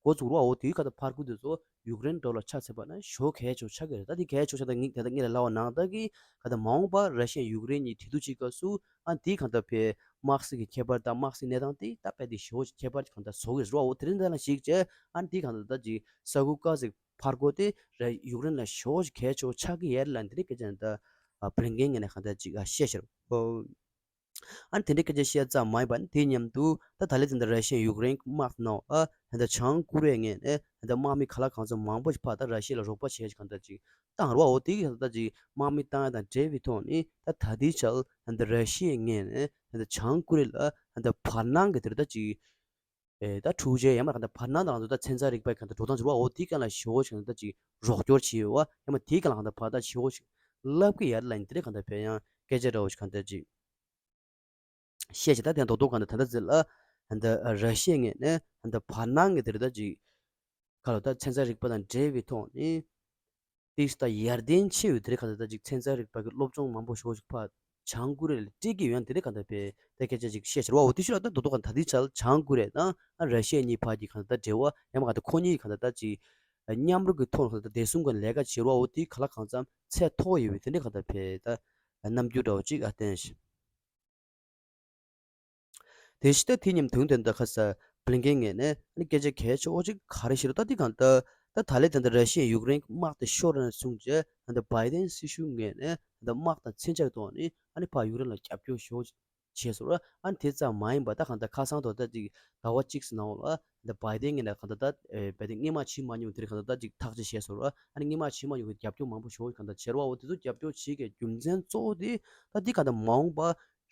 འགོ་བཙུགས་རོགས་འོ་དེའི་ག་ད་ཕར་རྒོལ་དེ་ཚོ་ཡུཀ་རེན་འགྲོ་ལ་ཆ་ཚད་པ་ན་ཞོ་གལ་ཆོ་ཆ་གི་རེད། ད་དེ་གལ་ཆོ་ཆ་ད་ངས་ད་ད་ངས་ལ་ལབ་པ་ནང་ལྟར་གི་ག་ད་མ་འོངས་པ་ར་ཤི་ཡ་ཡུཀ་རེན་གཉིས་གྲོས་བསྡུར་བྱེད་སྐབས་སུ་ཨ་དེའི་གང་ལྟར་ཕེབས་དམག་སྲིད་ཀྱི་ཁྱད་པར་དང་དམག་སྲིད་གནས་སྟངས་དེ་ད་ཕེབས་དེ་ཞོ་ཁྱད་པར་གང་ལྟར་བཟོ་གི་རེད་འོ་དེ་རིང་ད་ལ་ཞིག་བྱས་ཨ་དེའི་གང་ལྟར་ད་ཅིག་ས་ཁུལ་ཁག་ཅིག་ཕར་རྒོལ་དེ་ར་ཡུཀ་རེན་ལ་ཞེ་པོ་ཞིག་གལ་ཆེ་བོ་ཆགས་ཀྱི་ཡོད་རེད་ལབ་འདི་འདྲའི་སྐད་ཆ་ནི་ད་བྷི་ལིན་ཀེན་ངོས་ནས་གང་ལྟར་ཅིག་བཤད་ཤར། ཨ་ནི་དེ་འདྲའི་སྐད་ཆ་བཤད་ཙམ་མ་ཡིན་པ་ནི་དེ་མཉམ་དུ་ད་ད་ལས་དེ་འདྲ་ར་ཤི་ཡ་ཡུཀ་རེན་དམག་ནང་ཨ་ད་བྱང་ཀོ་རི་ཡ་ངོས་ནས་ད་དམག་མི་ག་ལ་གང་འཚམ་མང་པོ་ཞིག་ཕར་ད་ར་ཤི་ཡ་ལ་རོགས་པ་བྱེད་ཀྱི་གང་ལྟར་ཅིག་བཏང་རོགས་འོ་དེ་གི་ད་ད་ཅིག་དམག་མི་བཏང་ཡ་དང་འབྲེལ་བའི་ཐོག་ནས་ད་ད་ལྟའི་ཆར་ད་ར་ཤི་ཡ་ངོས་ནས་ད་བྱང་ཀོ་རི་ཡ་ལ་ད་བར་སྣང་གི་དེ་རེད་ད་ཅིག་ཨེ་ད་འཁྲུག་ཆ་ཡང་མ་གང་ལྟར་བར་སྣང་དང་ང་ཚོ་ད་ཚན་རྩལ་རིག་པའི་གང་ལྟར་འགྲོ་སྟངས་ཅིག་རེད་བ། འོ་དེའི་སྒང་ལ་ཞེ་པོ་ཞིག་གང་ལྟར་ཅིག་རོགས་སྐྱོར་བྱས་ཡོད་བ། ཡང་མ་དེའི་སྒང་ལ་གང་ལྟར་བར་ད་ཞེ་པོ་ཞིག་ལབ་ཀྱི་ཡོད་ལབ་ཡིན་དེ་འདྲ་གང་ལྟར་བས་ཡང་སྐད་ཆ་འདྲ་བོ་ཞིག་གང་ལྟར་ཅིག་བཤད་ཅིག་ད་དེ་རྡོག་རྡོག་གང་ལྟར་ད་ལྟ་ཟེར་ལ་གང་ལྟར་ར་ཤི་ཡའི་ངོས་ནས་གང་ལྟར་བར་སྣང་གི་དེ་རེད་ད་ཅིག་ག་ལ་ད་ཚན་རྩལ་རིག་པ་དང་འབྲེལ་བའི་ཐོག་ནས། ཏིས་ད་ཡར་ལྡན་ཆེ་བའི་དེ་རིང་གང་ལྟར་ད་ཅིག་ཚན་རྩལ་རིག་པ་གི་སློབ་སྦྱོང་མང་པོ་ཞེ་པོ་ཞིག་ཕར་བྱང་ཀོ་རི་ཡ་ལ་སྤྲད་ཀྱི་ཡོད་ན་དེ་རིང་གང་ལྟར་བས་ད་སྐད་ཆ་ཅིག་བཤད་ཤར་བ། འོ་དེ་ཤུལ་ལ་ད་རྡོག་རྡོག་གང་ད་དེ་ཆར་བྱང་ཀོ་རི་ཡ་དང་ཨ་ར་ཤི་ཡ་གཉིས་བར་གྱི་གང་ལྟར་འབྲེལ་བ་ཡང་མ་གང་ལྟར་ཁོ་གཉིས་གང་ལྟར་ད་ཅིག་མཉམ་རུབ་ཀྱི་ཐོག་ལ་གང་ལྟར་བདེ་སྲུང་གི་ལས་ཀ་བྱེད་རོགས། འོ་དེ་ག་ལ་གང་འཚམ་ཚད་མཐོ་ཡོད་པའི་དེ་རིང་གང་ལྟར་བས་ད་རྣམ་འགྱུར་འདྲ་བོ་ཅིག་ཨ་བསྟན་ཤག་དེ་བཞིན་ད་དེ་མཉམ་དུ་དེ་འདྲ་ཁ་ས་བྷི་ལིན་ཀེན་ངོས་ནས་ཨ་ནི་སྐད་ཆ་གལ་ཆེ་བོ་ཅིག་ག་རེ་བཤད་རེད་ད་དེ་གང་ལྟར་ད་ད་ལས་དེ་འདྲ་ར་ཤི་ཡ་ཡུཀ་རེན་དམག་དེ་ཤོར་ནས་བཟུང་རྗེས་ད་ལྟ་བྷའི་ཏན་སྲིད་གཞུང་ངོས་ནས་ད་ལྟ་དམག་དང་མཚོན་ཆ་གི་ཐོག་ནས་ཨ་ནི་ཕར་ཡུཀ་རེན་ལ་རྒྱབ་སྐྱོར་ཞེ་པོ་ཅིག་ བྱས་སོང་ར། ཨ་ནི་དེ་ཙམ་མ་ཡིན་པ་ད་གང་ལྟར་ཁ་སང་དུ་ད་ཅིག་ཟླ་བ་གཅིག་ཙམ་ནང་ལ་ད་བའི་ཏན་ངོས་ནས་གང་ལྟར་ད་བའི་ཏན་སྔོན་མ་བྱེད་མ་མྱོང་དེ་རིང་གང་ལྟར་ད་ཅིག་ཐག་གཅོད་བྱས་སོང་ར། ཨ་ནི་སྔོན་མ་བྱེད་མ་མྱོང་གི་རྒྱབ་སྐྱོར་མང་པོ་ཞེ་པོ་གང་ལྟར་བྱས་ར་བ། འོ་དེ་ཚོ་རྒྱབ་སྐྱོར་བྱེད་མཁན་རྒྱུ་མཚན་གཙོ་བོ་དེ་ད་འདི་གང་ལྟར་མ་འོངས་པ་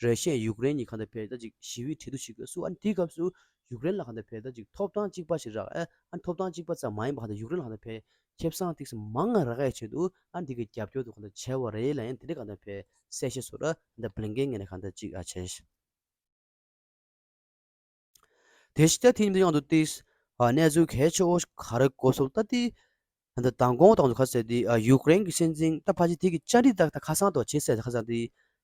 ར་ཤི་ཡ་ཡུཀ་རེན་གཉིས་གང་ལྟར་ཕེ་ད་ཅིག་ཞི་བའི་གྲོས་བསྡུར་བྱེད་དགོས་སུ། ཨ་ནི་དེའི་སྐབས་སུ་ཡུཀ་རེན་ལ་གང་ལྟར་ཕེ་ད་ཅིག་ཐོབ་ཐང་གཅིག་པ་ཞིག་རག་ཨ། ཨ་ནི་ཐོབ་ཐང་གཅིག་པ་ཙམ་མ་ཡིན་པ་གང་ལྟར་ཡུཀ་རེན་ལ་གང་ལྟར་ཕེ་ཁེ་བཟང་ཏོག་ཙམ་མང་ང་རག་ཡའི་ཆེད་དུ་ཨ་ནི་དེ་གི་རྒྱབ་སྐྱོར་དུ་གང་ལྟར་བྱས་པ་རེད་ལབ་ཡང་དེ་འདྲ་གང་ལྟར་ཕེ་གསལ་བཤད་སོ་ར། གང་ལྟར་བླིང་ཀེན་ངོས་ནས་གང་ལྟར་ཅིག་ཨ་བྱས། དེ་ཕྱི་ད་ཐེངས་འདི་ཡང་དུ་ཏིས་ཨ་གནས་ཚུལ་གལ་ཆེ་བོ་ག་རེ་གོ་སོང་ད་ཏི། ད་ལྟ་མདང་དགོང་དང་དུ་ཁ་གསལ་ཏི་ཨ་ཡུཀ་རེན་གྱི་སྲིད་འཛིན་ད་ཕ་ཅི་དེ་གི་བཅར་འདྲི་ད་ད་ཁ་སང་དུ་བྱེད་ཟེར་ད་ཁ་སང་ཏི་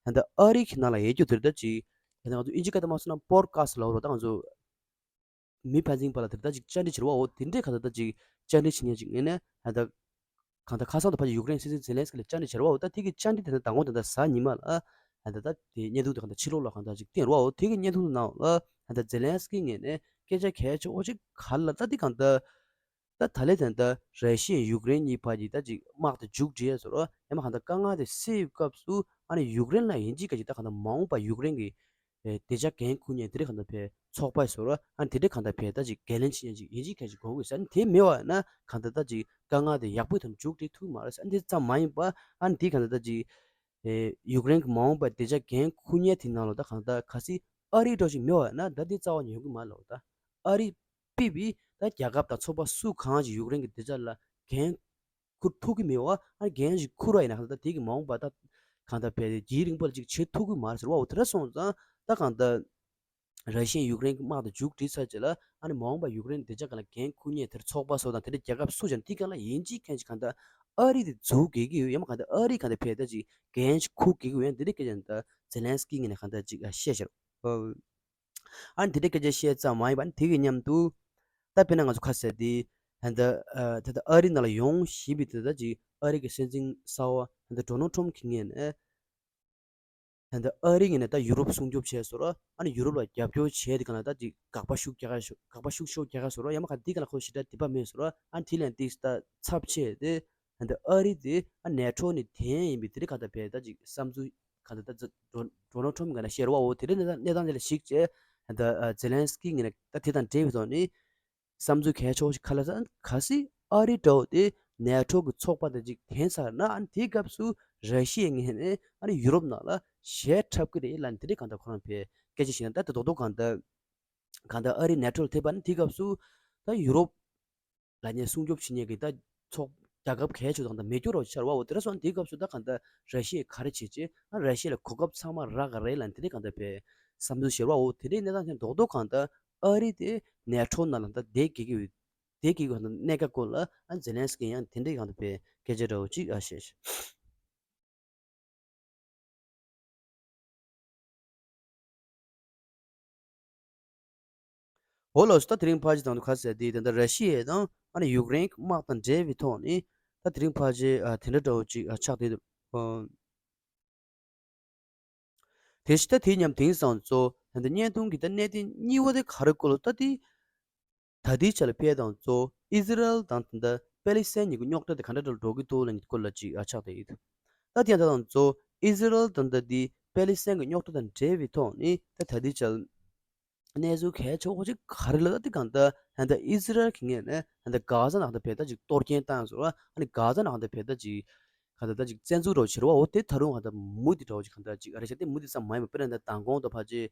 ད་ལྟ་ཨ་རི་གི་ནང་ལ་ཡོད་རྒྱུ་དེར་ད་ཅི་ད་ང་ཚོ་ཨིན་ཇི་སྐད་དུ་མ་སོང་ན་པོར་ཀ་སི་ལབ་རོགས་ད་ང་ཚོ་མི་ཕན་ཚུན་བར་ལ་དེར་ད་ཅིག་བཅར་འདྲི་བྱེད་རོགས་འོ་དེ་འདྲའི་ཁ་ད་ད་ཅིག་བཅར་འདྲི་བྱེད་མཁན་ཅིག་ངེས་ནས་ད་ད། གང་ལྟར་ཁ་སང་དུ་ཕ་ཡུཀ་རེན་སྲིད་འཛིན་ཛེ་ལན་སི་ཀི་ལ་བཅར་འདྲི་བྱེད་རོགས་འོ་ད་དེ་གི་བཅར་འདྲི་དེ་ནས་མདང་དགོང་དེ་འདྲ་གཟའ་ཉི་མ་ལ་ཨ་ད་ད་དེ་བརྙན་ཐུང་དེ་གང་ལྟར་ཕྱི་ལོགས་ལ་གང་ལྟར་ཅིག་བཏོན་རོགས་འོ་དེ་གི་བརྙན་ཐུང་དེ་ནང་ལ་ཨ་ད་ཛེ་ལན་སི་ཀི་ངོས་ནས་སྐད་ཆ་གལ་ཆེ་བོ་ཅིག་ག་ལ་ད་དེ་གང་ལྟར་ད་ད་ལས་དེ་འདྲ་ར་ཤི་ཡ་ཡུཀ་རེན་གཉིས་བར་གྱི་ད་ཅིག་དམག་དེ་མཇུག་སྒྲིལ་ཡས་སོ་ར་ཡང་མ་གང་ལྟར་དཀའ་ངལ་དེ་སེལ་སྐབས་སུ་ཨ་ནི་ཡུཀ་རེན་ལ་ཡིན་གཅིག་ག་ཅིག་ད་གང་ལྟར་མ་འོངས་པ་ཡུཀ་རེན་གྱི་བདེ་འཇགས་འགན་འཁུར་མཁན་དེ་འདྲ་གང་ལྟར་ཕེ་ཚོགས་པ་བཟོ་ར་ཨ་ནི་དེ་འདྲ་གང་ལྟར་ཕེ་ད་ཅིག་འགན་ལེན་བྱེད་མཁན་ཅིག་ཡིན་གཅིག་ག་ཅིག་དགོས་དགོས་ཟེར་ཨ་ནི་དེ་མེད་པ་ན་གང་ལྟར་ད་ཅིག་དཀའ་ངལ་དེ་ཡག་པོའི་ཐོག་མཇུག་སྒྲིལ་ཐུབ་མ་རེད་ཟེར་ཨ་ནི་དེ་ཙམ་མ་ཡིན་པ་ཨ་ནི་དེ་གང་ལྟར་ད་ཅིག་ཡུཀ་རེན་གྱི་མ་འོངས་པ་བདེ་འཇགས་འགན་འཁུར་མཁན་དེ་ནང་ལོགས་ད་གང་ལྟར་གལ་སྲིད་ཨ་རི་འདྲ་ཞིག་མེད་པ་ན་ད་དེ་རྩ་བ་ཉན་གི་མ་རེད་ད། ཨ་རི་པི་བི་ད་རྒྱལ་ཁབ་དང་ཚོགས་པ་སུ་གང་ཞིག་ཡུཀ་རེན་གྱི་བདེ་འཇགས་ལ་འགན་འཁུར་ཐུབ་ཀྱི་མེད་པ་ཨ་ནི་འགན་ཞིག་འཁུར་བ་ཡིན་ན་གང་ལྟར་དེ་གི་མ་འོངས་པ་ད་གང་ལྟར་བས་རྒྱུན་རིང་པོ་ལ་ཅིག་བྱེད་ཐུབ་ཀྱི་མ་རེད་ཟེར་བ་འོ་དེ་འདྲ་སོང་ཙང་ད་གང་ལྟར་ར་ཤི་ཡ་ཡུཀ་རེན་གྱི་དམག་དེ་མཇུག་སྒྲིལ་ཚར་རྗེས་ལ་ཨ་ནི་མ་འོངས་པ་ཡུཀ་རེན་བདེ་འཇགས་སྒང་ལ་འགན་འཁུར་མཁན་དེར་ཚོགས་པ་སོགས་དང་དེ་འདྲ་རྒྱལ་ཁབ་སུ་ཡིན་ན་དེ་གང་ལ་ཡིན་གཅིག་མཁན་ཅིག་གང་ལྟར་ཨ་རི་དེ་འཛུགས་དགོས་ཀྱི་ཡོད་ཡང་མ་གང་ལྟར་ཨ་རི་གང་ལྟར་ཕེ་ད་ཅིག་འགན་ཞིག་འཁུར་དགོས་ཀྱི་ཡོད་ཡང་དེ་འདྲ་སྐད་ཆ་ད་ཛེ་ལན་སི་ཀི་ངོས་ནས་གང་ལྟར་ཅིག་བཤད་བཞག་ཨ་ནི་དེ་འདྲའི་སྐད་ཆ་བཤད་ཙམ་མ་ཡིན་པ་ཨ་ནི་དེ་གི་མཉམ་དུ་ད་དཔེར་ན་ང་ཚོ་ཁ་གསལ་དེ་ད་ལྟ་ཨ་ད་ལྟ་ཨ་རི་ནང་ལ་ཡོང་བཞིན་པའི་དེ་ད་ཅིག་ཨ་རི་གི་སྲིད་འཛིན་གསར་པ་ད་ལྟ་ཌོ་ནལ་ཊམ་གྱི་ངོས་ནས་ད་ལྟ་ཨ་རི་ངོས་ནས་ད་ཡུ་རོབ་སྲུང་སྐྱོབ་བྱས་སོང་ར་ཨ་ནི་ཡུ་རོབ་ལ་རྒྱབ་སྐྱོར་བྱས་དེ་ག་ལ་ད་ཅིག་དགག་པ་ཤུགས་རྒྱག་ག་ཤོ་དགག་པ་ཤུགས་ཤོག་རྒྱག་ག་སོང་ར་ཡ་མ་ག་དེ་ག་ལ་ཁོ་ཞེ་དྲག་དད་པ་མེད་སོང་ར་ཨ་ནི་དེ་ལན་ཏིག་ད་ཚབས་ཆེ་དེ། ད་ལྟ་ཨ་རི་དེ་ཨ་ནེ་ཊོ་ནི་དེ་ཡིན་པའི་དེ་རིང་ག་ད་བས་ད་ཅིག་བསམ་ཚུལ་ག་ད་ད་ཌོ་ནལ་ཊམ་ག་ན་བཤད་ར་བ་འོ་དེ་རིང་གནས་སྟངས་གནས་སྟངས་དེ་ལ་གཞིགས་བྱས་ད་ཛེ་ལན་སི་ཀི་ངོས་ནས་ད་དེ་དང་འབྲེལ་བའི་ཐོག་ནས་བསམ་ཚུལ་གལ་ཆེ་བོ་ཞིག་ག་ལ་ས་གལ་སྲིད་ཨ་རི་འདྲ་བོ་དེ་ནེ་ཊོ་གི་ཚོགས་པ་དང་ཅིག་འཐེན་ཚར་ན་ཨ་ནི་དེའི་སྐབས་སུ་ར་ཤི་ཡའི་ངོས་ནས་ཨ་ནི་ཡུ་རོབ་ནང་ལ་ཞེ་འཁྲབ་ཀྱི་རེད་ལབ་ནས་དེ་རིང་ག་ད་ཁོ་རང་བས་སྐད་ཆ་བཤད་ན་ད་ད་རྡོག་རྡོག་ག་ད། གང་ལྟར་ཨ་རི་ནེ་ཊོ་ལ་ཐེབས་པ་ནི་དེའི་སྐབས་སུ་ད་ཡུ་རོབ་ལ་ནས་སྲུང་སྐྱོབ་བྱེད་མཁན་གྱི་ད་ཚོགས་རྒྱལ་ཁབ་གལ་ཆེ་བ་དང་ད་མེད་སྐྱོ་རོགས་ཆར་བ་འོ་དེ་འདྲ་སོང་དེའི་སྐབས་སུ་ད་གང་ལྟར་ར་ཤི་ཡས་ག་རེ་བྱེད་ཅེས་ཨ་ར་ཤི་ཡ་ལ་གོ་སྐབས་ཚང་མ་རག་ག་རེད་ལབ་དེ་འདྲའི་གང་ལྟར་བས་བསམ་ཚུལ་ཞེར་བ་འོ་དེ་འདྲའི་གནས་སྟངས་ཅན་རྡོག་རྡོག་གང་ལྟར་ཨ་རི་དེ་ནེ་ཊོ་ནང་ལ་ད་བསྡད་དགོས་ཀྱི་ཡོད་བསྡད་དགོས་ཀྱི་ཡོད་གནད་འགག་སྐོར་ལ་ཨ་ཛེ་ལན་སི་ཀི་ཡང་དེ་འདྲའི་གང་ལྟར་བས་སྐད་ཆ་འདྲ་བོ་ཅིག་ཨ་བཤད། འོ་ལགས་སོ། ད་དེ་རིང་ཕལ་ཆེར་དང་དུ་ཁ་གསལ་དེ་ད་ལྟ་ར་ཤི་ཡ་དང་ཨ་ནི་ཡུཀ་རེན་དམག་དང་འབྲེལ་བའི་ཐོག་ནས་ད་དེ་རིང་ཕལ་ཆེར་དེ་འདྲ་འདྲ་བོ་ཅིག་ཆགས་བསྡད་འདུག་དེ་བཞིན་ད་དེ་མཉམ་དེང་སང་གཙོ་ད་ལྟ་བརྙན་ཐུང་གི་ད་གནད་དོན་གཉིས་པ་དེ་ག་རེ་སྐོར་ལ་ད་དེ། ད་ལྟའི་ཆ་ལ་ཕལ་དང་གཙོ་ཨི་ཟི་རལ་དང་ད་ལྟ་པེ་ལི་སི་ཐན་གཉིས་ཀྱི་རྙོག་དྲ་དེ་ག་འདྲ་འདྲ་འགྲོ་གི་འདུག་ལབ་མཁན་སྐོར་ལ་ཅིག་ཨ་ཆགས་བསྡད་ཡོད། ད་དེ་ཡང་ད་དང་གཙོ་ཨི་ཟི་རལ་དང་ད་ལྟའི་པེ་ལི་སི་ཐན་གྱི་རྙོག་དྲ་དང་འབྲེལ་བའི་ཐོག་ནས་ད་ད་ལྟའི་ཆ་ལ་གནས་ཚུལ་གལ་ཆེ་བོ་ཅིག་ག་རེ་ལབ་ད་དེ་གང་ལྟར་ད་ལྟ་ཨི་ཟི་རལ་གྱི་ངོས་ནས་ད་ལྟ་གྷ་ཛ་ནང་ད་ཕལ་ད་ཅིག་གཏོར་སྐྱོན་བཏང་སོང་ར་ཨ་ནི་གྷ་ཛ་ནང་ད་ཕལ་ད་ཅིག་གང་ལྟར་ད་ཅིག་བཙན་འཛུལ་རོགས་བྱེད་རོགས་འོ་དེ་ད་རུང་གང་ལྟར་མུ་མཐུད་འགྲོ་ཅིག་གང་ལྟར་ཅིག་ཨ་རེ་བྱས་ཏེ་མུ་མཐུད་ཙམ་མ་ཡིན་པ་དཔེར་ན་ད་མདང་དགོང་དུ་ཕལ་ཆེར།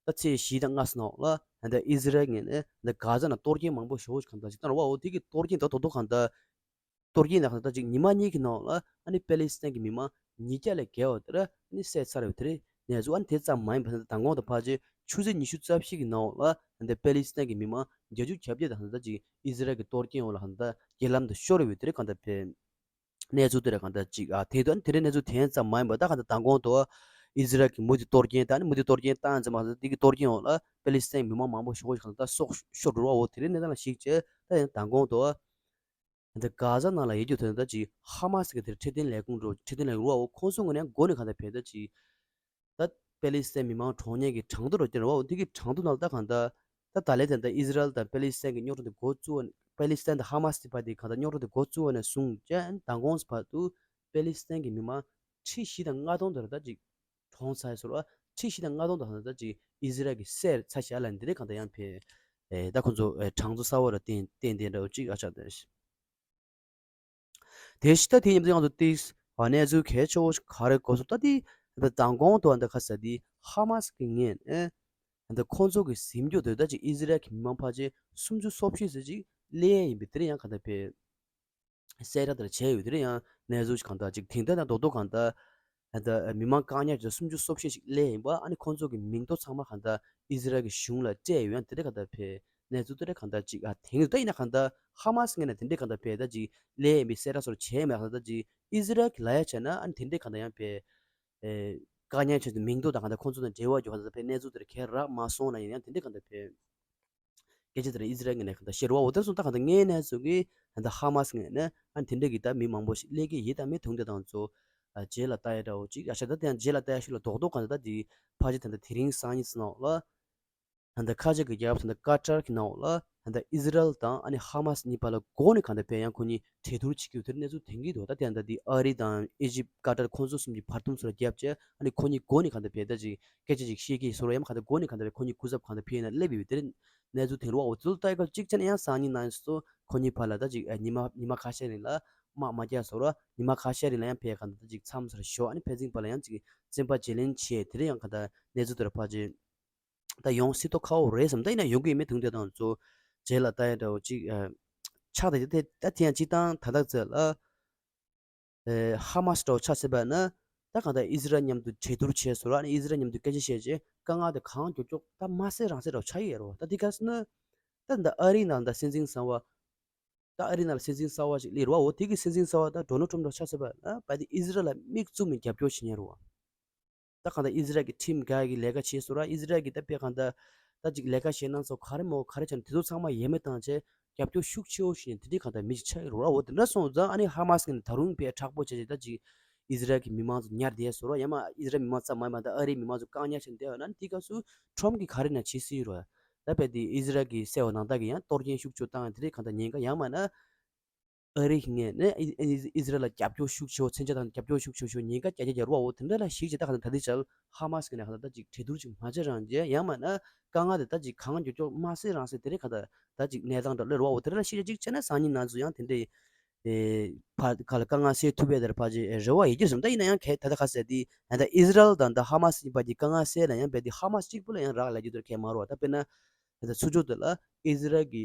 ད་ཚེས་བཞི་དང་ལྔ་ཙམ་ནང་ལ་ད་ཨི་ཟི་རལ་ངོས་ནས་ད་གྷ་ཛ་ནང་གཏོར་སྐྱོན་མང་པོ་ཞེ་པོ་ཞིག་གང་ལྟར་ཅིག་བཏང་བ་འོ་དེ་གི་གཏོར་སྐྱོན་ད་དོ་དོ་གང་ལྟར་གཏོར་སྐྱོན་ད་གང་ལྟར་ཅིག་ཉི་མ་གཉིས་ཀྱི་ནང་ལ་ཨ་ནི་པེ་ལི་སི་ཐན་གྱི་མི་མང་ཉིས་བརྒྱ་ལས་བརྒལ་བ་དེ་ར་ཨ་ནི་བསད་ཚར་བའི་དེ་རེད་གནས་ཚུལ་ཨ་ནི་དེ་ཙམ་མ་ཡིན་པར་ད་མདང་དགོང་དང་ཕལ་ཆེར་ཆུ་ཚོད་ཉི་ཤུ་རྩ་བཞི་གི་ནང་ལ་ད་པེ་ལི་སི་ཐན་གྱི་མི་མང་བརྒྱད་ཅུ་གྱ་བརྒྱད་དང་ད་ཅིག་ཨི་ཟི་རལ་གྱི་གཏོར་སྐྱོན་འོག་ལ་གང་ལྟར་རྐྱེན་ལམ་དུ་ཤོར་བའི་དེ་རེད་གང་ལྟར་ཕེབས། གནས་ཚུལ་དེ་ར་གང་ལྟར་ཅིག་ཨ་དེ་དོན་དེ་རིང་གནས་ཚུལ་དེ་ཙམ་མ་ཡིན་པ་ད་གང་ལྟར་མདང་དགོང་དུ་ཨི་ཟི་རལ་གྱི་མུ་མཐུད་གཏོར་སྐྱོན་ད་ནི་མུ་མཐུད་གཏོར་སྐྱོན་བཏང་ཙམ་མ་ཟད་དེ་གི་གཏོར་སྐྱོན་འོག་ལ་པེ་ལི་སི་ཐན་མི་མང་མང་པོ་ཞེ་པོ་ཞིག་གང་ལྟར་སྲོག་ཤོར་འགྲོ་བ་འོ་དེ་རིང་གནས་སྟངས་ལ་གཞིགས་བྱས་ད་ཡང་མདང་དགོང་དུ་ཨ་ད་གྷ་ཛ་ནང་ལ་ཡོད་རྒྱུ་དེ་ད་ཅིག་ཧ་མ་སི་གི་དེར་འཕྲོད་བསྟེན་ལས་ཁུངས་འགྲོ་འཕྲོད་བསྟེན་ལས་ཁུངས་རུ་བ་འོ་ཁོང་ཚོ་ངོས་ནས་འགོ་ནས་གང་ལྟར་བས་ད་ཅིག་ད་པེ་ལི་སི་ཐན་མི་མང་གྲོངས་མཁན་གྱི་གྲངས་ཐོ་རུ་བསྟན་རུ་བ་འོ་དེ་གི་གྲངས་ཐོ་ནང་ལ་ད་གང་ལྟར་ད་ད་ལས་དེ་ད་ཨི་ཟི་རལ་དང་པེ་ལི་སི་ཐན་གྱི་རྙོག་དྲ་དེ་འགོ་བཙུགས་པ་པེ་ལི་སི་ཐན་དང་ཧ་མ་སི་དེ་བར་དེ་གང་ལྟར་རྙོག་དྲ་དེ་འགོ་བཙུགས་པ་ནས་བཟུང་བྱས་མདང་དགོང་བར་དུ་པེ་ལི་སི་ཐན་གྱི་མི་མང་ཁྲི་བཞི་དང་ལྔ་སྟོང་དེ་རུ་ད་ཅིག་གྲོངས་ཚར་ཡོད་ཟེར་བ། ཁྲི་བཞི་དང་ལྔ་སྟོང་དང་ད་ཅིག་ཨི་ཟི་རལ་གྱི་སྲས་ཚ་ཞལ་ལ་འདི་འདྲའི་གང་ལྟར་ཡང་ཕེབས། ཨེ་ད་ཁོང་ཚོ་ཨེ་གྲངས་ཚོ་གསར་བ་ལ་བརྟེན་བརྟེན་བརྟེན་འདྲ་བོ་ཅིག་ཨ་ཆགས་ཏེ། དེ་ཕྱི་ད་དེ་མཉམ་དུ་ཡང་དུ་ཏིག་ཨ་གནས་ཚུལ་གལ་ཆེ་བོ་ཞིག་ག་རེ་གོ་སོང་ད་དེ་ད་མདང་དགོང་དུ་ཨ་ད་ཁ་ས་དེ་ཧ་མ་སི་གི་ངན་ཨེ་ད་ཁོང་ཚོ་གི་ཟིན་རྒྱུ་དེ་ད་ཅིག་ཨི་ཟི་རལ་གྱི་མི་མང་ཕལ་ཆེར་སུམ་ཅུ་སོ་བཞི་ཙམ་ཅིག་སླེབས་ཡིན་པའི་དེ་རིང་ཡང་ག་ད་ཕེབས། གསལ་བསྒྲགས་དེ་འདྲ་བྱས་ཡོད། དེ་རིང་ཡང་གནས་ཚུལ་ཞིག་གང་ལྟར་ཅིག་དེང་ཐད་ན་རྡོག་རྡོག་གང་ལྟར་ད་མི་མང་བཀག་ཉར་གྱི་སུམ་ཅུ་སོ་བཞི་ཞིག་སླེབས་ཡིན་པ། ཨ་ནི་ཁོང་ཚོ་གི་མིང་ཐོ་ཚང་མ་གང་ལྟར་ཨི་ཟི་རལ་གྱི་གཞུང་ལ་སྤྲད་ཡོད། ཡང་དེ་འདྲ་གང་ལྟར་ཕེབས་གནས་ཚུལ་དེ་འདྲ་གང་ལྟར་ཅིག་ཨ་དེང་ད་ཡིན་ན་གང་ལྟར་ཧ་མ་སི་ངོས་ནས་དེ་འདྲ་གང་ལྟར་ཕེབས་ད་ཅིག་སླེབས་ཡིན་པའི་གསལ་བསྒྲགས་སོགས་བྱས་མེད། གང་ལྟར་ཅིག་ཨི་ཟི་རལ་གྱི་ལ་ཡ་བྱས་ན་ཨ་ནི་དེ་འདྲ་གང་ལྟར་ཡང་ཕེབས། ཨེ་བཀག་ཉར་བྱས་ཏེ་མིང་ཐོ་དང་གང་ལྟར་ཁོང་ཚོ་དང་འབྲེལ་བ་ཡོད་གང་ལྟར་ཕེབས་གནས་ཚུལ་དེ་འདྲ་གང་རག་མ་སོང་ན་ཡིན་ཡང་དེ་འདྲ་གང་ལྟར་ཕེབས། སྐད་ཆ་དེ་རིང་ཨི་ཟི་རལ་ངོས་ནས་གང་ལྟར་བཤད་རོགས་འོ་དེར་སོང་ད་གང་ལྟར་ངའི་གནས་ཚུལ་གྱི་ད་ལྟ་ཧ་མ་སི་ངོས་ནས་ཨ་དེ་འདྲ་གི་ད་མི་མང་པོ་ཞིག་སླེབས་ཀྱི་ཡིན། ད་མི་དུང་དེ་དང་ཚོ་རྗེས་ལ་ལྟ་ཡ་འདྲ་བོ་ཅིག་ཨ་ཤ་ད་དེ་ཡང་རྗེས་ལ་ལྟ་ཡ་ཤུལ་ལ་རྡོག་རྡོག་གང་ལྟར་ད་དེ་ཕལ་ཆེར་ད་ལྟ་དེ་རིང་སང་ཉིན་ནང་ལ་ད་ལྟ་ཁ་ཆེ་གི་རྒྱལ་ཁབ་ད་ལྟ་ཀ་ཏར་གི་ནང་ལ་ད་ལྟ་ཨི་ཟི་རལ་དང་ཨ་ནི་ཧ་མ་སི་གཉིས་བར་ལ་འགོ་ནས་གང་ལྟར་ཕེབས་ཡང་ཁོ་གཉིས་གྲོས་བསྡུར་བྱེད་ཀྱི་ཡོད་དེར་གནས་ཚུལ་དེང་གི་འདུག་ད་དེ་ད་དེ་ཨ་རི་དང་ཨི་ཇིབ་ཀ་ཏར་ཁོང་ཚོ་གསུམ་གྱི་བར་འདུམ་སོགས་ལ་བརྒྱབ་བྱས་ཨ་ནི་ཁོ་གཉིས་འགོ་ནས་གང་ལྟར་ཕེབས་ད་ཅིག་སྐད་ཆ་ཅིག་བཤད་ཀྱི་ཡིན་ཟེར་བ་ཡང་གང་ལྟར་འགོ་ནས་གང་ལྟར་ཕེབས་ཁོ་གཉིས་སྐུ་ཚབ་གང་ལྟར་ཕེབས་ཡིན་ན་སླེབས་ཡོད་དེར་གནས་ཚུལ་དེང་རུ་བ་འོ་ཚུལ་ལྟ་སྐབས་གཅིག་བྱས་ན་ཡང་སང་ཉིན་གནངས་ཚེ་ཁོ་གཉིས་བར་ལ་ད་ཅིག་ཉི་མ་ཉི་མ་ཁ་ཤས་རིང་ལ་དམག་མ་རྒྱག་སོགས་ར་ཉི་མ་ཁ་ཤས་རིང་ལ་ཡང་ཕེབས་གང་ལྟར་ད་ཅིག་མཚམས་སུ་ཞོག་ཨ་ནི་ཕན་ཚུན་བར་ལ་ཡང་ཅིག་བཙན་པ་བརྗེ་ལེན་བྱས་དེ་རིང་ཡང་གང་ལྟར་གནས་ཚུལ་དེར་ཕལ་ཆེར་ད་ཡོང་སྲིད་མདོག་ཁ་པོ་རེད་བསམ། ད་ཡིན་ན་ཡོང་གི་ཡིན་མིན་དུང་དེ་དང་ཚོ་རྗེས་ལ་ལྟ་ཡ་འདྲ་བོ་ཅིག་ཨ། ཆགས་ད་དེ་ད་དེ་ཡང་སྤྱིར་བཏང་ད་ལྟ་ཚེ་ལ་ཨེ་ཧ་མ་སི་འདྲ་བོ་ཆགས་ཚེ་བས་ན་ད་གང་ལྟར་ཨི་ཟི་རལ་མཉམ་དུ་གྲོས་བསྡུར་བྱས་སོང་ར། ཨ་ནི་ཨི་ཟི་རལ་མཉམ་དུ་སྐད་ཆ་བཤད་རྗེས་དཀའ་ངལ་དེ་གང་མགྱོགས་མགྱོགས་ད་མ་སེལ་རང་སེལ་འདྲ་བོ་ཆགས་ཡོད་རེད་བ། ད་འདི་ག་ཟེར་ན་ད་འདི་ཨ་རིའི་ནང་ད་སྲིད་འཛིན་གསར་བ་ད་ཨ་རིའི་ནང་ལ་སྲིད་འཛིན་གསར་བ་ཞིག་སླེབས་རེད་བ། འོ་དེ་གི་སྲིད་འཛིན་གསར་བ་ད་ཌོ་ནལ་ཊམ་འདྲ་བོ་ཆགས་ཚེ་བས་ན་བས་དེ་ཨི་ཟི་རལ་ལ་མིག་བཙུམ་ནས་རྒྱབ་སྐྱོར་བྱེད་མཁན་རེད་བ། ད་གང་ལྟར་ཨི་ཟི་རལ་གྱི་ཁྲིམས་འགལ་གྱི་ལས་ཀ་བྱས་སོང་ར། ཨི་ཟི་རལ་གྱི་ད་དཔེ་གང་ལྟར་ད་ཅིག་ལས་ཀ་བྱེད་སྣང་ཚོགས་ག་རེ་མོ་ག་རེ་བྱས་ན་དེ་ཚོ་ཚང་མ་ཡས་མས་བཏང་བྱས་རྒྱབ་སྐྱོར་ཤུགས་ཆེ་བོ་ཞིག་ནས་དེ་འདྲའི་གང་ལྟར་མི་ཞིག་ཆགས་ཡོད་རེད་བ། འོ་དེ་འདྲ་སོང་ཙང་ཨ་ནི་ཧ་མ་སི་གི་ནས་ད་རུང་དཔེ་དྲག་པོ་བྱས་བྱས་ད་ཅིག་ཨི་ཟི་རལ་གྱི་མི་མང་ཚོ་ཉར་བསྡད་སོང་ར། ཡང་མ་ཨི་ཟི་རལ་མི་མང་ཙམ་མ་ཡིན་པ་ད་ཨ་རིའི་མི་མང་ཚོ་བཀག་ཉར་བྱས་བསྡད་ཡོད་ན་དེ་སྐབས་སུ་ཊམ་གྱིས་ག་རེ་ན་བྱེད་སྲིད་རེད་བ། ད་དཔེ་དེ་ཨི་ཟི་རལ་གྱི་སྲས་པོ་ནང་ད་གི་ཡང་གཏོར་སྐྱོན་ཤུགས་ཆེ་བཏང་དེ་འདྲའི་གང་ལྟར་ཉེན་ཁ། ཡང་མ་ན་ཨ་རི་ངོས་ནས་ཨི་ཨི་ཨི་ཟི་རལ་ལ་རྒྱབ་སྐྱོར་ཤུགས་ཆེ་བོ་མཚོན་ཆ་དང་རྒྱབ་སྐྱོར་ཤུགས་ཆེ་ཤོས་ཉེན་ཁ་རྒྱ་རྒྱ་རྒྱ་རུ་བ་འོ་དེ་འདྲ་ལ་གཞིགས་བྱས་ད་ག་ད་ད་ལྟའི་ཆར་ཧ་མ་སི་གི་ནས་ག་ད་ད་ཅིག་གྲོས་བསྡུར་ཅིག་མ་བྱེད་རང་བྱས། ཡང་མ་ན་དཀའ་ངལ་དེ་ད་ཅིག་གང་མགྱོགས་མགྱོགས་མ་སེལ་རང་སེལ་དེ་རེད་ག་ད་ད་ཅིག་གནས་སྟངས་འདྲ་སླེབས་རུ་བ་འོ་དེ་འདྲ་ལ་གཞིགས་བྱས་གཅིག་བྱས་ན་སང་ཉིན་ནང་ཚོ་ཡང་དེ་འདྲའི་ཨེ་ཕ་ག་ལ་དཀའ་ངལ་སེལ་ཐུབ་པའི་དེར་ཕལ་ཆེར་རེ་བ་ཡོད་ཀྱི་རེད་བསམ། ད་ཡིན་ན་ཡང་གལ་ད་ད་ག་ཟེར་དེ་ད་ཨི་ཟི་རལ་དང་ད་ཧ་མ་སི་གཉིས་བར་གྱི་དཀའ་ངལ་སེལ་ན་ཡང་རྦད་དེ་ཧ་མ་སི་གཅིག་པུ་ལ་ཡང་རག་ལས་རྒྱུ་དེར་གལ་མ་རུ་བ། ད་དཔེར་ན་ད་ཚུར་ཕྱོགས་དེ་ལ་ཨི་ཟི་རལ་གྱི་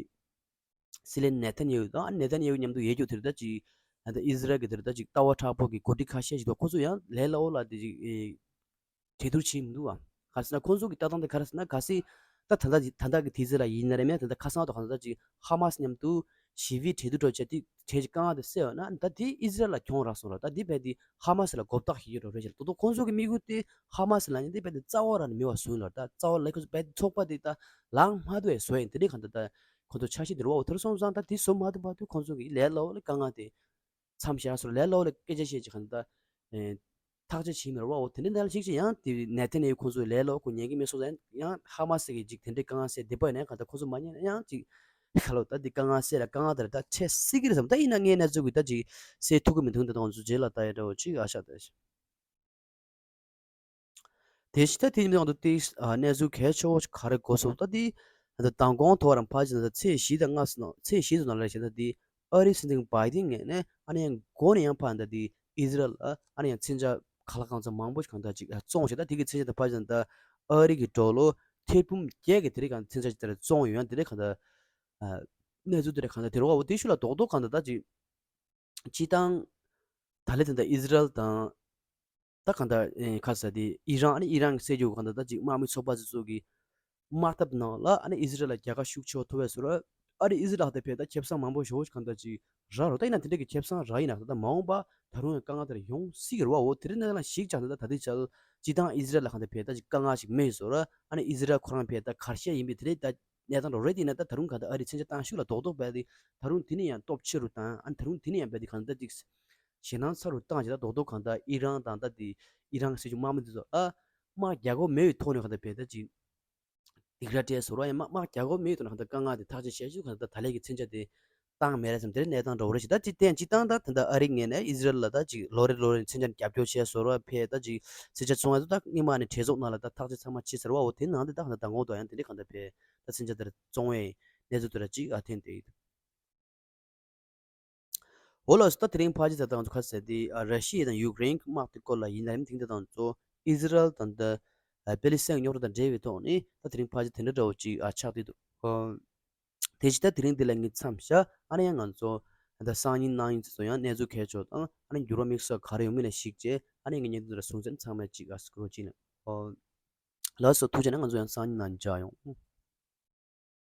སྲིད་བློན་ནེ་ཐན་ཡ་ཧུ་དང་ཨ་ནེ་ཐན་ཡ་ཧུ་མཉམ་དུ་ཡོད་རྒྱུ་དེར་ད་ཅིག་ཨ་ད་ཨི་ཟི་རལ་གྱི་དེར་ད་ཅིག་ལྟ་བ་མཁྲེགས་པོ་གི་འགོ་ཁྲིད་ཁ་ཤས་ཤིག་འདུག་ཁོ་ཚོ་ཡང་ལས་སླ་བོ་ལ་དེ་ཅིག་ཨེ་གྲོས་བསྡུར་བྱེད་མི་འདུག་བ། ག་རེ་ཟེར་ན་ཁོ་ཚོ་གི་ལྟ་སྟངས་དེ་ག་རེ་ཟེར་ན་གལ་སྲིད་ད་ད་ལྟ་ད་ལྟ་གི་དུས་ཚོད་ལ་ཡིན་ན་རེད་མེད་ད་ལྟ་ཁ་སང་དང་གང་ལྟར་ཅིག་ཧ་མ་སི་མཉམ་དུ་ཞི་བའི་གྲོས་བསྡུར་འགྲོ་བྱས་ཏེ་གྲོས་ཀྱི་དཀའ་ངལ་དེ་སེལ་བ་ན་ད་དེ་ཨི་ཟི་རལ་ལ་གྱོང་རག་སོང་ར། ད་དེ་རྦད་དེ་ཧ་མ་སི་ལ་མགོ་བཏགས་ཤིག་ཡོད་འགྲོ་རེད་ཤག་ད་དུང་ཁོ་ཚོ་གི་དམིགས་ཡུལ་དེ་ཧ་མ་སི་ལ་ནི་དེ་རྦད་དེ་རྩ་བ་རང་ནས་མེད་པ་བཟོ་ཡིན་ལ། ད་རྩ་བ་ལ་ཁོ་ཚོ་རྦད་དེ་ཚོགས་པ་དེ་ད་ལངས་མ་ཐུབ་པའི་བཟོ་ཡིན། དེ་འདྲའི་གང་ལྟར་ད་ཁོ་ཚོ་འཆར་གཞི་དེ་རུ་བ་འོ་དེར་སོང་ཙང་ད་དེ་བཟོ་མ་ཐུབ་བར་དུ་ཁོ་ཚོ་གི་ལས་སླ་བོ་ལ་དཀའ་ངལ་དེ་མཚམས་བཞག་སོང་། ལས་སླ་བོ་ལ་སྐད་ཆ་བཤད་ཅིག་གང་ལྟར་ཨེ་ཐག་གཅོད་བྱེད་མི་རུ་བ་འོ་དེ་འདྲའི་ནང་ལ་ཞིག་ཅིག་ཡང་དེ་ནེ་ཐན་ཡ་ཧུ་ཁོ་ཚོ་ལས་སླ་བོ་ཁོ་ཉན་གི་མེད་སོང་ཙང་ཡང་ཧ་མ་སི་གི་ཅིག་དེ་འདྲའི་དཀའ་ངལ་སེལ་བདེ་པོ་ཡིན་ན་གང་ལྟར་ཁོ་ཚོ་མ་ཉན་ན་ཡང་ཅིག་ཁ་ལོ་ད་འདི་དཀའ་ངལ་སེལ་ལ་དཀའ་ངལ་དེ་ད་འཕྲད་སྲིད་ཀྱི་རེད་བསམ། ད་ཡིན་ན་ངའི་གནས་ཚུལ་གི་ད་ཅིག་སེལ་ཐུབ་ཀྱི་མི་འདུག་ད་ང་ཚོ་རྗེས་ལ་ལྟ་ཡ་འདྲ་བོ་ཅིག་ཨ་ཤ་ད་ཤ། དེ་བཞིན་ད་དེ་ཉིན་ནང་དུ་ཏིག་ཨ་གནས་ཚུལ་གལ་ཆེ་བོ་ཞིག་ག་རེ་གོ་སོང་ད་དེ་ད་མདང་དགོང་ཐོག་རང་ཕལ་ཆེར་ད་ཚེས་བཞི་དང་ལྔ་ཚོ་ནང་ཚེས་བཞི་ཚོ་ནང་ལ་བྱས་ད་དེ་ཨ་རིའི་སྲིད་འཛིན་བྷའི་ཏིན་ངོས་ནས་ཨ་ནི་ཡང་འགོ་ནས་ཡང་ཕར་ད་དེ་ཨི་ཟི་རལ་ཨ་ནི་ཡང་མཚོན་ཆ་ག་ལ་གང་འཚམ་མང་པོ་ཞིག་གང་ད་ཅིག་བཙོངས་བྱས། ད་དེ་གི་མཚོན་ཆ་ད་ཕལ་ཆེར་ད་ཨ་རི་གི་ཌོ་ལར་ཐེར་འབུམ་བརྒྱད་ཀྱི་དེ་རིགས་གང་མཚོན་ཆ་ཅིག་ད་བཙོངས་ཡོད། ཡང་དེ་རིགས་གང་ད་གནས་ཚུལ་དེ་རིགས་གང་ད་དེ་རུ་བ་འོ་དེ་ཤུལ་ལ་རྡོག་རྡོག་གང་ད་ད་ཅིག་སྤྱིར་བཏང་ད་ལས་ད་ལྟ་ཨི་ཟི་རལ་དང་ད་གང་ལྟར་ཨེ་ཁ་ས་དེ་ཨི་རན་ཨ་ནི་ཨི་རན་གྱི་སྲིད་ཇུས་གང་ལྟར་ད་ཅིག་དམག་མི་ཚོགས་པ་ཚོ་ཚོ་གི་དམག་འཐབ་ནང་ལ་ཨ་ནི་ཨི་ཟི་རལ་ལ་རྒྱལ་ཁ་ཤུགས་ཆེ་བ་ཐོབ་པའི་བཟོ་འདྲ། ཨ་ནི་ཨི་ཟི་རལ་ལ་ད་ཕེབས་ད་ཁེ་བཟང་མང་པོ་ཞེ་པོ་ཞིག་གང་ལྟར་ཅིག་རག་རོགས། ད་ཡིན་ན་དེ་འདྲ་གི་ཁེ་བཟང་རག་ཡིན་ན་ད་ལྟ་མ་འོངས་པ་ད་རུང་ཡང་དཀའ་ངལ་དེ་འདྲ་ཡོང་སྲིད་ཀྱི་རེད་བ། འོ་དེ་རིང་ནང་ལ་གཞིགས་བྱས་ན་ད་ད་ལྟའི་ཆར་སྤྱིར་བཏང་ཨི་ཟི་རལ་ལ་གང་ལྟར་ཕེབས་ད་ཅིག་དཀའ་ངལ་ཞིག་མེད་བཟོ་འདྲ། ཨ་ནི་ཨི་ཟི་རལ་ཁོ་རང་ཕེབས་ད་གར་བཤད་ཡིན་པའི་དེ་རེད་ད། གནས་སྟངས་རོ་རེད་དེ་ན་ད་ད་རུང་གང་ལྟར་ཨ་རི་མཚོན་ཆ་བཏང་ཤུགས་ལ་རྡོག་རྡོག་བས་དེ་ད་རུང་དེ་ནས་ཡང་སྟོབས་ཆེ་རུ་བཏང་། ཨ་ནི་ད་རུང་དེ་ནས་ཡང་བས་དེ་གང་ལྟར་ཅིག་ཞེད་སྣང་ཚ་རུ་བཏང་བྱས་ད་རྡོག་རྡོག་གང་ལྟར་ཨི་རན་དང་ད་དེ་ཨི་རན་གྱི་སྲིད་ཇུས་དམག་མི་དེ་ཚོ་ཨ་དམག་རྒྱག་དགོས་མེད་པའི་ཐོག་ནས་གང་ལྟར་བས་ད་ཅིག་སྡིགས་ར་སྤྲད་བཟོ་འདྲ། ཡང་དམག་དམག་རྒྱག་དགོས་མེད་པའི་ཐོག་ནས་གང་ལྟར་དཀའ་ངལ་དེ་ཐག་གཅོད་བྱས་ཤུགས་གང་ལྟར་ད་ལས་ཀྱི་མཚོན་ཆ་དེ་ བཏང་མེད་རེད་བསམ། དེ་རིང་གནས་སྟངས་འདྲ་བོ་རེད་ཞེས། ད་ཅིག་བལྟས་ཅིག་བཏང་། ད་ད་ལྟ་ཨ་རི་ངོས་ནས་ཨི་ཟི་རལ་ལ་ད་ཅིག་ལོ་རེ་ལོ་རེ་མཚོན་ཆ་རྒྱབ་སྐྱོར་བྱས་བཟོ་ར་ཕེ་ད་ཅིག་མཚོན་ཆ་ཚོང་ཡ་ད་སྔོན་མ་ནས་གྲོས་ཚོགས་ནང་ལ་ད་ཐག་གཅོད་ཚང་མ་བྱས་ཚར་བ། འོ་དེ་ནང་དེ་ད་གང་ལྟར་ད་ངོ་ཐོག་ཡང་དེ་འདྲ་གང་ལྟར་ཕེ་ད་མཚོན་ཆ་དེར་བཙོང་བའི་གནས་ཚུལ་དེ་ར་ཅིག་ཨ་ཐེན་དེ་ཡིན། འོ་ལགས་སོ། ད་དེ་རིང་ཕལ་ཆེར་ད་ང་ཚོ་ཁ་གསལ་དེ་ཨ་ར་ཤི་ཡ་དང་ཡུཀ་རེན་གྱི་དམག་དེ་སྐོར་ལ་ཡིན་ན་རིམ་ཐིང་དེ་དང་གཙོ་ཨི་ཟི་རལ་དང་ད་ཨ་པེ་ལི་སི་ཐན་རྙོག་དྲ་དང་འབྲེལ་བའི་ཐོག་ནས་ད་དེ་རིང་ཕལ་ཆེར་དེ་འདྲ་འདྲ་བོ་ཅིག་ཨ་ཆགས་བསྡད་འདུག་ཨ་དེ་བཞིན་ད་དེ་རིང་འདི་ལ་ངས་མཚམས་བཞག་ཨ་ནི་ཡང་ང་ཚོ་ད་སང་ཉིན་གནངས་ཉིན་ཚོ་ཡང་གནས་ཚུལ་གལ་ཆེ་བ་དང་ཨ་ནི་འགྱུར་བ་དམིགས་བསལ་ག་རེ་ཡོང་མིན་ལ་གཞིགས་བྱས་ཨ་ནི་ངས་བརྙན་ཐུང་འདི་ལ་གསུང་ཚན་ཚང་མ་ཅིག་ཨ་སྐོར་ཅིག་ནས། ཨོ། ལགས་སོ། ཐུགས་རྗེ་ཆེ། ང་ཚོ་ཡང་སང་ཉིན་ནང་མཇལ་ཡོང་།